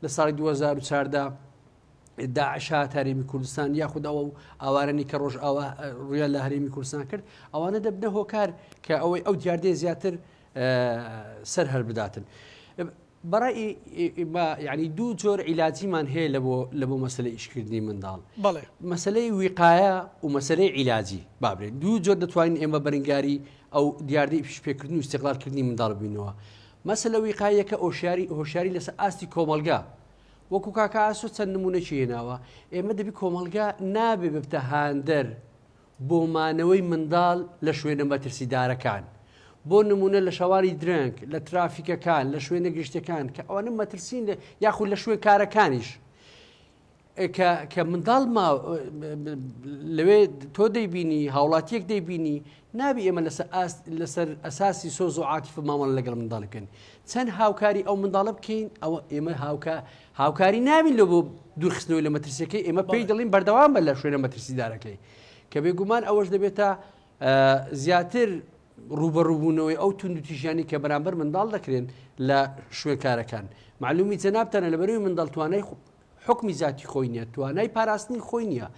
لە ساڵی 2014 داعش هات هەرێمی کوردستان یاخود ئەوە و ئاوارانی کە ڕۆژ ئاوا ڕویان لە هەرێمی کوردستان کرد ئەوانە دەبنە هۆکار کە ئەوەی ئەو دیاردەیە زیاتر سەر هەر بداتن. بەڕای ینی دوو جۆر عیلاجیمان هەیە لە بۆ لە بۆ مەسلەی ئیشکردنی منداڵ بەڵێ مەسلەی ویقایە و مەسلەی عیلاجی بابرێن دوو جۆر دەتوانین ئێمە بەرنگاری ئەو دیاردەی پیشپێکردن و استقلالکردنی منداڵ بینەوە مەسلە ویقایەکە ئۆشیاری هۆشیاری لەسەر ئاستی کۆمەلگا وەکو کاکە ئاسۆ چەند نمونەکی هێناوە ئێمە دەبی کۆمەڵگا نابێ ببتە هاندەر بۆ مانەوەی منداڵ لە شوێنە مەترسیدارەکان بۆ نمونە لە شەوانی درەنگ لە ترافیکەکان لە شوێنە گشتەکان کە ئەوانە مەترسین لە یاخود لە شوێن کارەکانیش کە کە منداڵ ما لەوێ تۆ دەیبینی هاوڵاتیەک دەیبینی نابی ئێمە لەسەر ئاست لەسەر ئەساسی سۆز و عاتیفە مامەڵە لەگەڵ منداڵ بکەین چەند هاوکاری ئەو منداڵە بکەین ئەوە ئێمە هاوکە هاوکاری نابین لە بۆ دوورخستنەوەی لە مەترسیەکەی ئێمە پێی دەڵین بەردەوام بە لە شوێنە مەترسیدارەکەی کە بێگومان ئەوەش دەبێتە زیاتر ڕوبەڕووبوونەوەی ئەو توندوتیژیانی کە بەرامبەر منداڵ دەکرێن لە شوێنکارەکان معلومی جەنابتانە لەبەرەوەی منداڵ توانای حکمی زیاتی خۆی نییە توانای پاراستنی خۆی نییە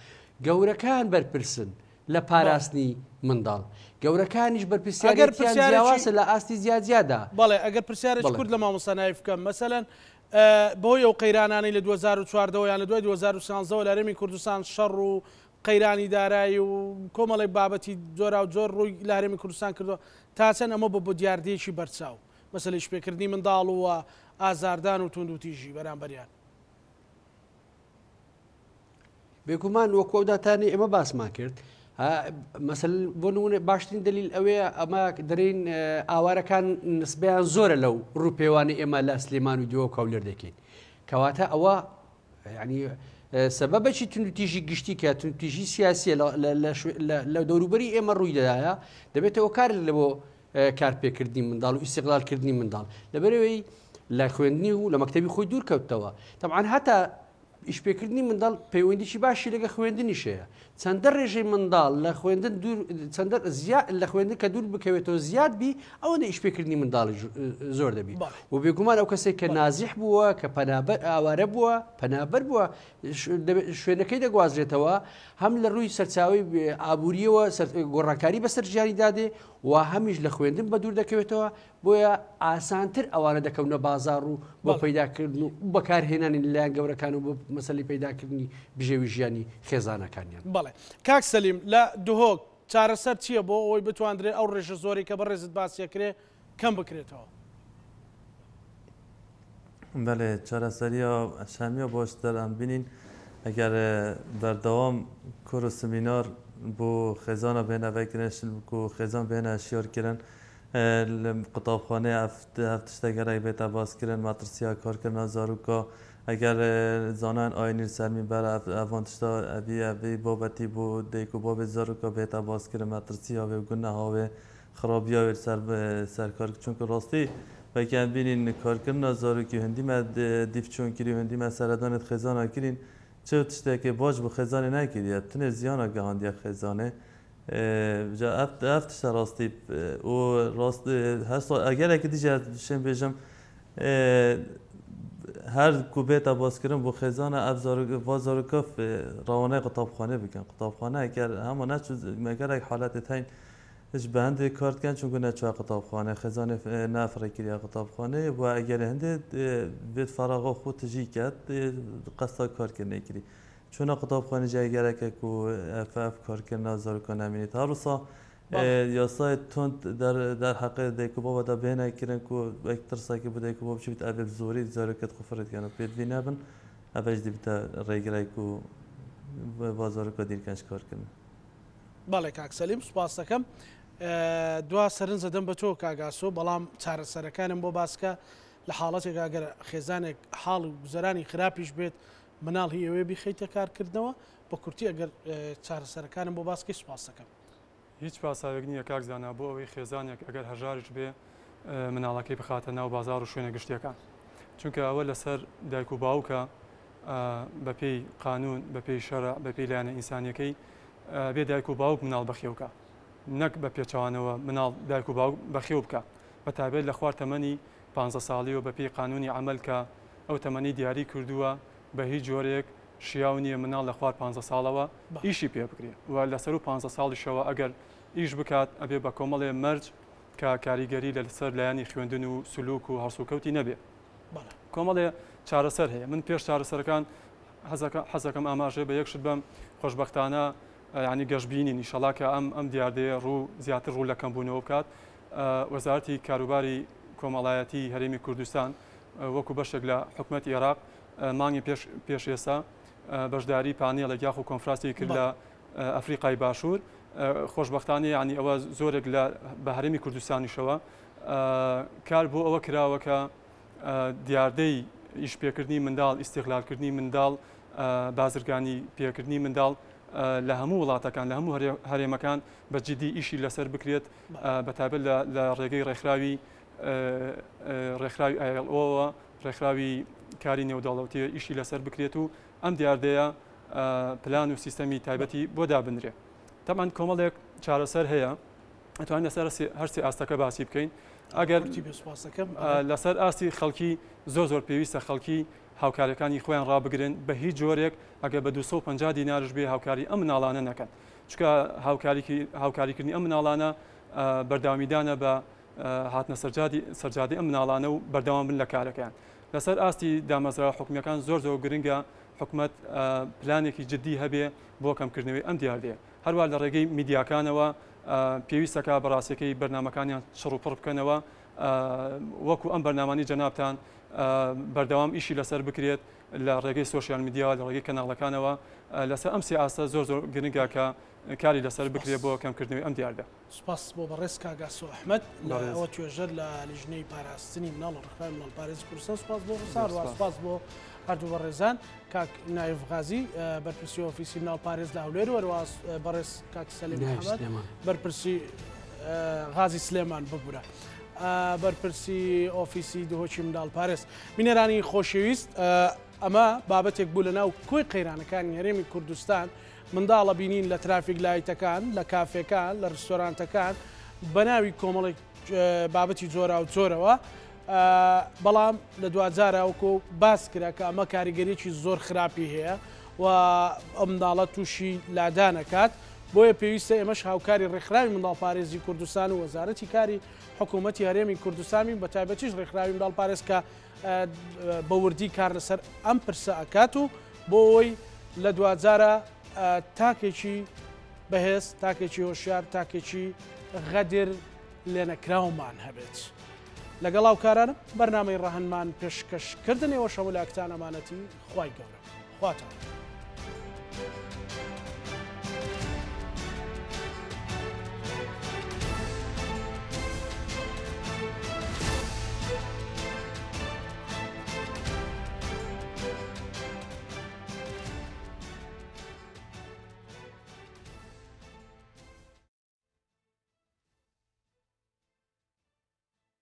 گەورەکان بەرپرسن. لە پاراستنی منداڵ. گەورەکانیش بەرپرسیارێتیان جیاوازە لە ئاستی جیاجیادا. بەڵێ ئەگەر پرسیارێکی کورت لە مامۆستا نایف بکەم، مەسەلەن بەهۆی ئەو قەیرانانەی لە 2014 ەوە یان لە دوای 2013 ەوە لە هەرێمی کوردستان شەڕ و قەیرانی دارایی و کۆمەڵێک بابەتی جۆراوجۆر ڕووی لە هەرێمی کوردستان کردووە، تا چەند ئەمە بۆ دیاردەیەکی بەرچاو مەسەلەی ئیشپێکردنی منداڵ و ئازاردان و توندوتیژی بەرامبەریان؟ بێگومان وەکو ئەو داتانەی ئێمە باسمان کرد مەسەل بۆ نمونە باشترین دلیل ئەوەیە ئەمە دەرین ئاوارەکان نسبیان زۆرە لەو ڕووپێوانی ئێمە لە سلێمان و دیوە کەولێر دەکەین کەواتە ئەوە ینی سەبەبێکی توندوتیژی گشتی کە توندتیژی سیاسیە لە دەوروبەری ئێمە ڕووی دەدایە دەبێتەوە کار لە بۆ کارپێکردنی منداڵ و ئیسیغلالکردنی منداڵ لەبەرەوەی لە خوێندنی و لە مەکتتەبی خۆی دوور کەوتەوە طبعا هەتا ئیشپێکردنی منداڵ پەیوەندیی باشی لەگە خوێندنیش هەیە. چەندە ڕێژەی منداڵ لە خوێندن دوور چەندە زیا لە خوێندن کە دوور بکەوێتەوە زیاد بی ئەوەندە ئیشپێکردنی منداڵی زۆر دەبی. و بێگومان ئەو کەسێک کە نازیح بووە کە پەنابەر ئاوارە بووە پەنابەر بووە شوێنەکەی دەگوازرێتەوە هەم لە ڕووی سەرچاوی ئابووریەوە گۆڕانکاری بەسەر ژیانی دادێ و هەمیش لە خوێندن بە دوور دەکەوێتەوە بۆیە ئاسانتر ئەوانە دەکەونە بازاڕ و بۆ پەیداکردن و بەکارهێنانی لەلایەن گەورەکان و بۆ مەسەلەی پەیداکردنی بژێوی ژیانی خێزانەکانیان. بەڵێ کاک سەلیم لە دهۆک چارەسەر چییە بۆ ئەوەی بتواندرێت ئەو ڕێژە زۆرەی کە بەڕێزت باسی ئەکرێ کەم بکرێتەوە؟ بەلێ چارەسەریە شەمیە باشتر ئەم بینین ئەگەر بەردەوام کۆر و سمینار بۆ خێزانە بێنە ڤەکرن کو خێزان بێنە هشیار کرن لە قوتابخانەیە ئەف تشتە گەرەک بێتە باس کرن مەترسیا کار کرنا زاروکا ئەگەر زانایان ئاینی سەر مینبەر ئەف ئەڤان تشتا ئەڤی ئەڤی بابەتی بۆ دەیک و بابێ زاروکا بێتە باس کرن مەترسیا وێ و گونەها وێ خرابیا وێ سەر سەر کار چونکە ڕاستی وەکی ئەم بینین کار کرنا زاروکی هندی مە دیف چون کری هندی مە سەردانێت خێزانا کرین چ تشتێکێ باش بۆ خێزانێ نەکریە تنێ زیانا گەهاندیە خێزانێ جا ئەف ئەف تشتە ڕاستی و ڕاست هەر ئەگەرێکی دیژ شێم بێژم هەر کو بێتە باسکردن بۆ خێزانە ئەف زارۆک ڤا زارۆکە ڕەوانەی قوتابخانە بکەن قوتابخانە ئەگەر هەمە نەچوو مەگەرێک حالەتێت هەین هیچ بە هەندێک کار دکەن چونکە نەچوە قوتابخانە خێزانێ نافڕێ کریا قوتابخانەیە و ئەگەر هەندێ بێت فەراغا خۆ تژی کات قەستا کارکردنێ کری چونە قوتابخانە جای گەرەکە کو ئەف ئەف کارکردنا زارۆکا نامینێت هەروسا یاسای توند دەر دەر حەقێ دایک و بابا دا بێنە کرن کو وەک ترسەکە بۆ دایک و باب چی بیت ئەڤ زۆری زارۆکەت خو فرت کەن و پێدڤی نەبن ئەڤەش دیبتە ڕێگرای کو ڤا زارۆکا دیرکەن ژ کارکردن. بەڵێ کاک سەلیم سوپاست دەکەم. دوا سەرنج دەدەم بە تۆ کاک ئاسۆ، بەڵام چارەسەرەکانم بۆ باسکە لە حاڵەتێکا گەر خێزانێک حاڵ و گوزەرانی خراپیش بێت مناڵ هی ئەوەیە بیخەیتە کارکردنەوە، بە کورتی ئەگەر چارەسەرەکانم بۆ باسکەی سوپاست دەکەم. هیچ پاساوێک نییە کاک زانا بۆ ئەوەی خێزانێک ئەگەر هەژاریش بێ مناڵەکەی بخاتە ناو بازاڕ و شوێنە گشتیەکان چونکە ئەوە لەسەر دایک و باوکە بەپێی قانون بەپێی شەرع بەپێی لایەنە ئینسانیەکەی بێ دایک و باوک مناڵ بەخێوکە نەک بە پێچەوانەوە مناڵ دایک و باوک بەخێو بکە بە تایبەت لە خوار تەمەنی 15 ساڵیەوە بەپێی قانونی عەمەل کە ئەو تەمەنی دیاری کردووە بە هیچ جۆرێک شیاو نییە مناڵ لە خوار پانزە ساڵەوە ئیشی پێ بکرێ و لە سەروو پانزە ساڵیشەوە ئەگەر ئیش بکات ئەبێ بە کۆمەڵێ مەرج کە کاریگەری لە سەر لایەنی خوێندن و سلوک و هەڵسوکەوتی نەبێ. کۆمەڵێ چارەسەر هەیە. من پێش چارەسەرەکان حەزەکەم ئاماژە بە یەک شت بەم، خۆشبەختانە یانی گەشبینین ئیشەڵا کە ئەم ئەم دیاردەیە ڕوو زیاتر ڕوو لە کەمبوونەوە بکات. وەزارەتی کاروباری کۆمەڵایەتی هەرێمی کوردستان وەکو بەشێک لە حکومەتی عێراق مانگی پێش پێش ئێستا بەشداری پانێڵێک یاخو کۆنفراسێکی کرد لە ئەفریقای باشوور خۆشبەختانە یعنی ئەوە زۆرێک لە بە هەرێمی کوردستانیشەوە کار بۆ ئەوە کراوە کە دیاردەی ئیشپێکردنی منداڵ ئیسیغلالکردنی منداڵ بازرگانی پێکردنی منداڵ لە هەموو وڵاتەکان لە هەموو هەرێمەکان بە جدی ئیشی لەسەر بکرێت بە تایبەت لە ڕێگەی ڕێکخراوی ڕێکخراوی ILO وە ڕێکخراوی کاری نێودەوڵەتی ئیشی لەسەر بکرێت و ئەم دیاردەیە پلان و سیستەمی تایبەتی بۆ دابنرێ. تەبعەن کۆمەڵێک چارەسەر هەیە ئەتوانین لەسەر هەرسێ ئاستەکە باسی بکەین ئەگەر لەسەر ئاستی خەڵکی زۆر زۆر پێویستە خەڵکی هاوکاریەکانی خۆیان ڕابگرن بە هیچ جۆرێک ئەگەر بە 250 دینارش بێ هاوکاری ئەم مناڵانە نەکەن. چونکە هاوکاریکردنی ئەم مناڵانە بەردەوامیدانە بە هاتنە سەرجادەی ئەم مناڵانە و بەردەوام بن لە کارەکەیان. لەسەر ئاستی دامەزراوە حکومییەکان زۆر زۆر گرنگە حکومەت پلانێکی جددی هەبێ بۆ کەمکردنەوەی ئەم دیاردەیە. هەروا لە ڕێگەی میدیاکانەوە پێویستەکە بە ڕاستیەکەی بەرنامەکانیان چڕ و پڕ بکەنەوە وەکو ئەم بەرنامانەی جەنابتان بەردەوام ئیشی لەسەر بکرێت لە ڕێگەی سۆشیال میدیاوە لە ڕێگەی کەناڵەکانەوە لەسەر ئەم سێ ئاستە زۆر زۆر گرنگە کە کاری لەسەر بکرێت بۆ کەمکردنەوەی ئەم دیاردە. سوپاس بۆ بەڕێز کاک ئاسۆ ئەحمەد لە ئەوە توێژەر لە لیژنەی پاراستنی مناڵ و ڕێکخراوی مناڵپارێزی کوردستان سوپاس بۆ ڕوسار و سوپاس بۆ هەردوو بەڕێزان کاک نایف غازی بەرپرسی ئۆفیسی مناڵپارێز لە هەولێر و هەروەها بەڕێز کاک سەلیم محەمەد بەرپرسی غازی سلێمان ببورە بەرپرسی ئۆفیسی دهۆکی منداڵپارێز بینەرانی خۆشەویست ئەمە بابەتێک بوو لە ناو کۆی قەیرانەکانی هەرێمی کوردستان منداڵە بینین لە ترافیک لایتەکان، لە کافێکان، لە ڕیستۆرانتەکان بە ناوی کۆمەڵێک بابەتی جۆراوجۆرەوە، بەڵام لە دواجارا وەکو باس کرا کە ئەمە کاریگەریی زۆر خراپی هەیە و ئەم منداڵە تووشی لادان ئەکات، بۆیە پێویستە ئێمەش هاوکاری ڕێکخراوی منداڵپارێزی کوردستان و وەزارەتی کاری حکوومەتی هەرێمی کوردستان بین، بەتایبەتیش ڕێکخراوی منداڵپارێز کە بە وردی کار لەسەر ئەم پرسە ئەکات و بۆ ئەوەی لە دواجارا تاکێکی بەهێز، تاکێکی هۆشیار، تاکێکی غەدر لێنەکراومان هەبێت. لەگەڵ هاوکارانم بەرنامەی ڕەهەندمان پێشکەش کردن ئێوەش هەموو لاکتان ئەمانەتی خوای گەورە. خواتان.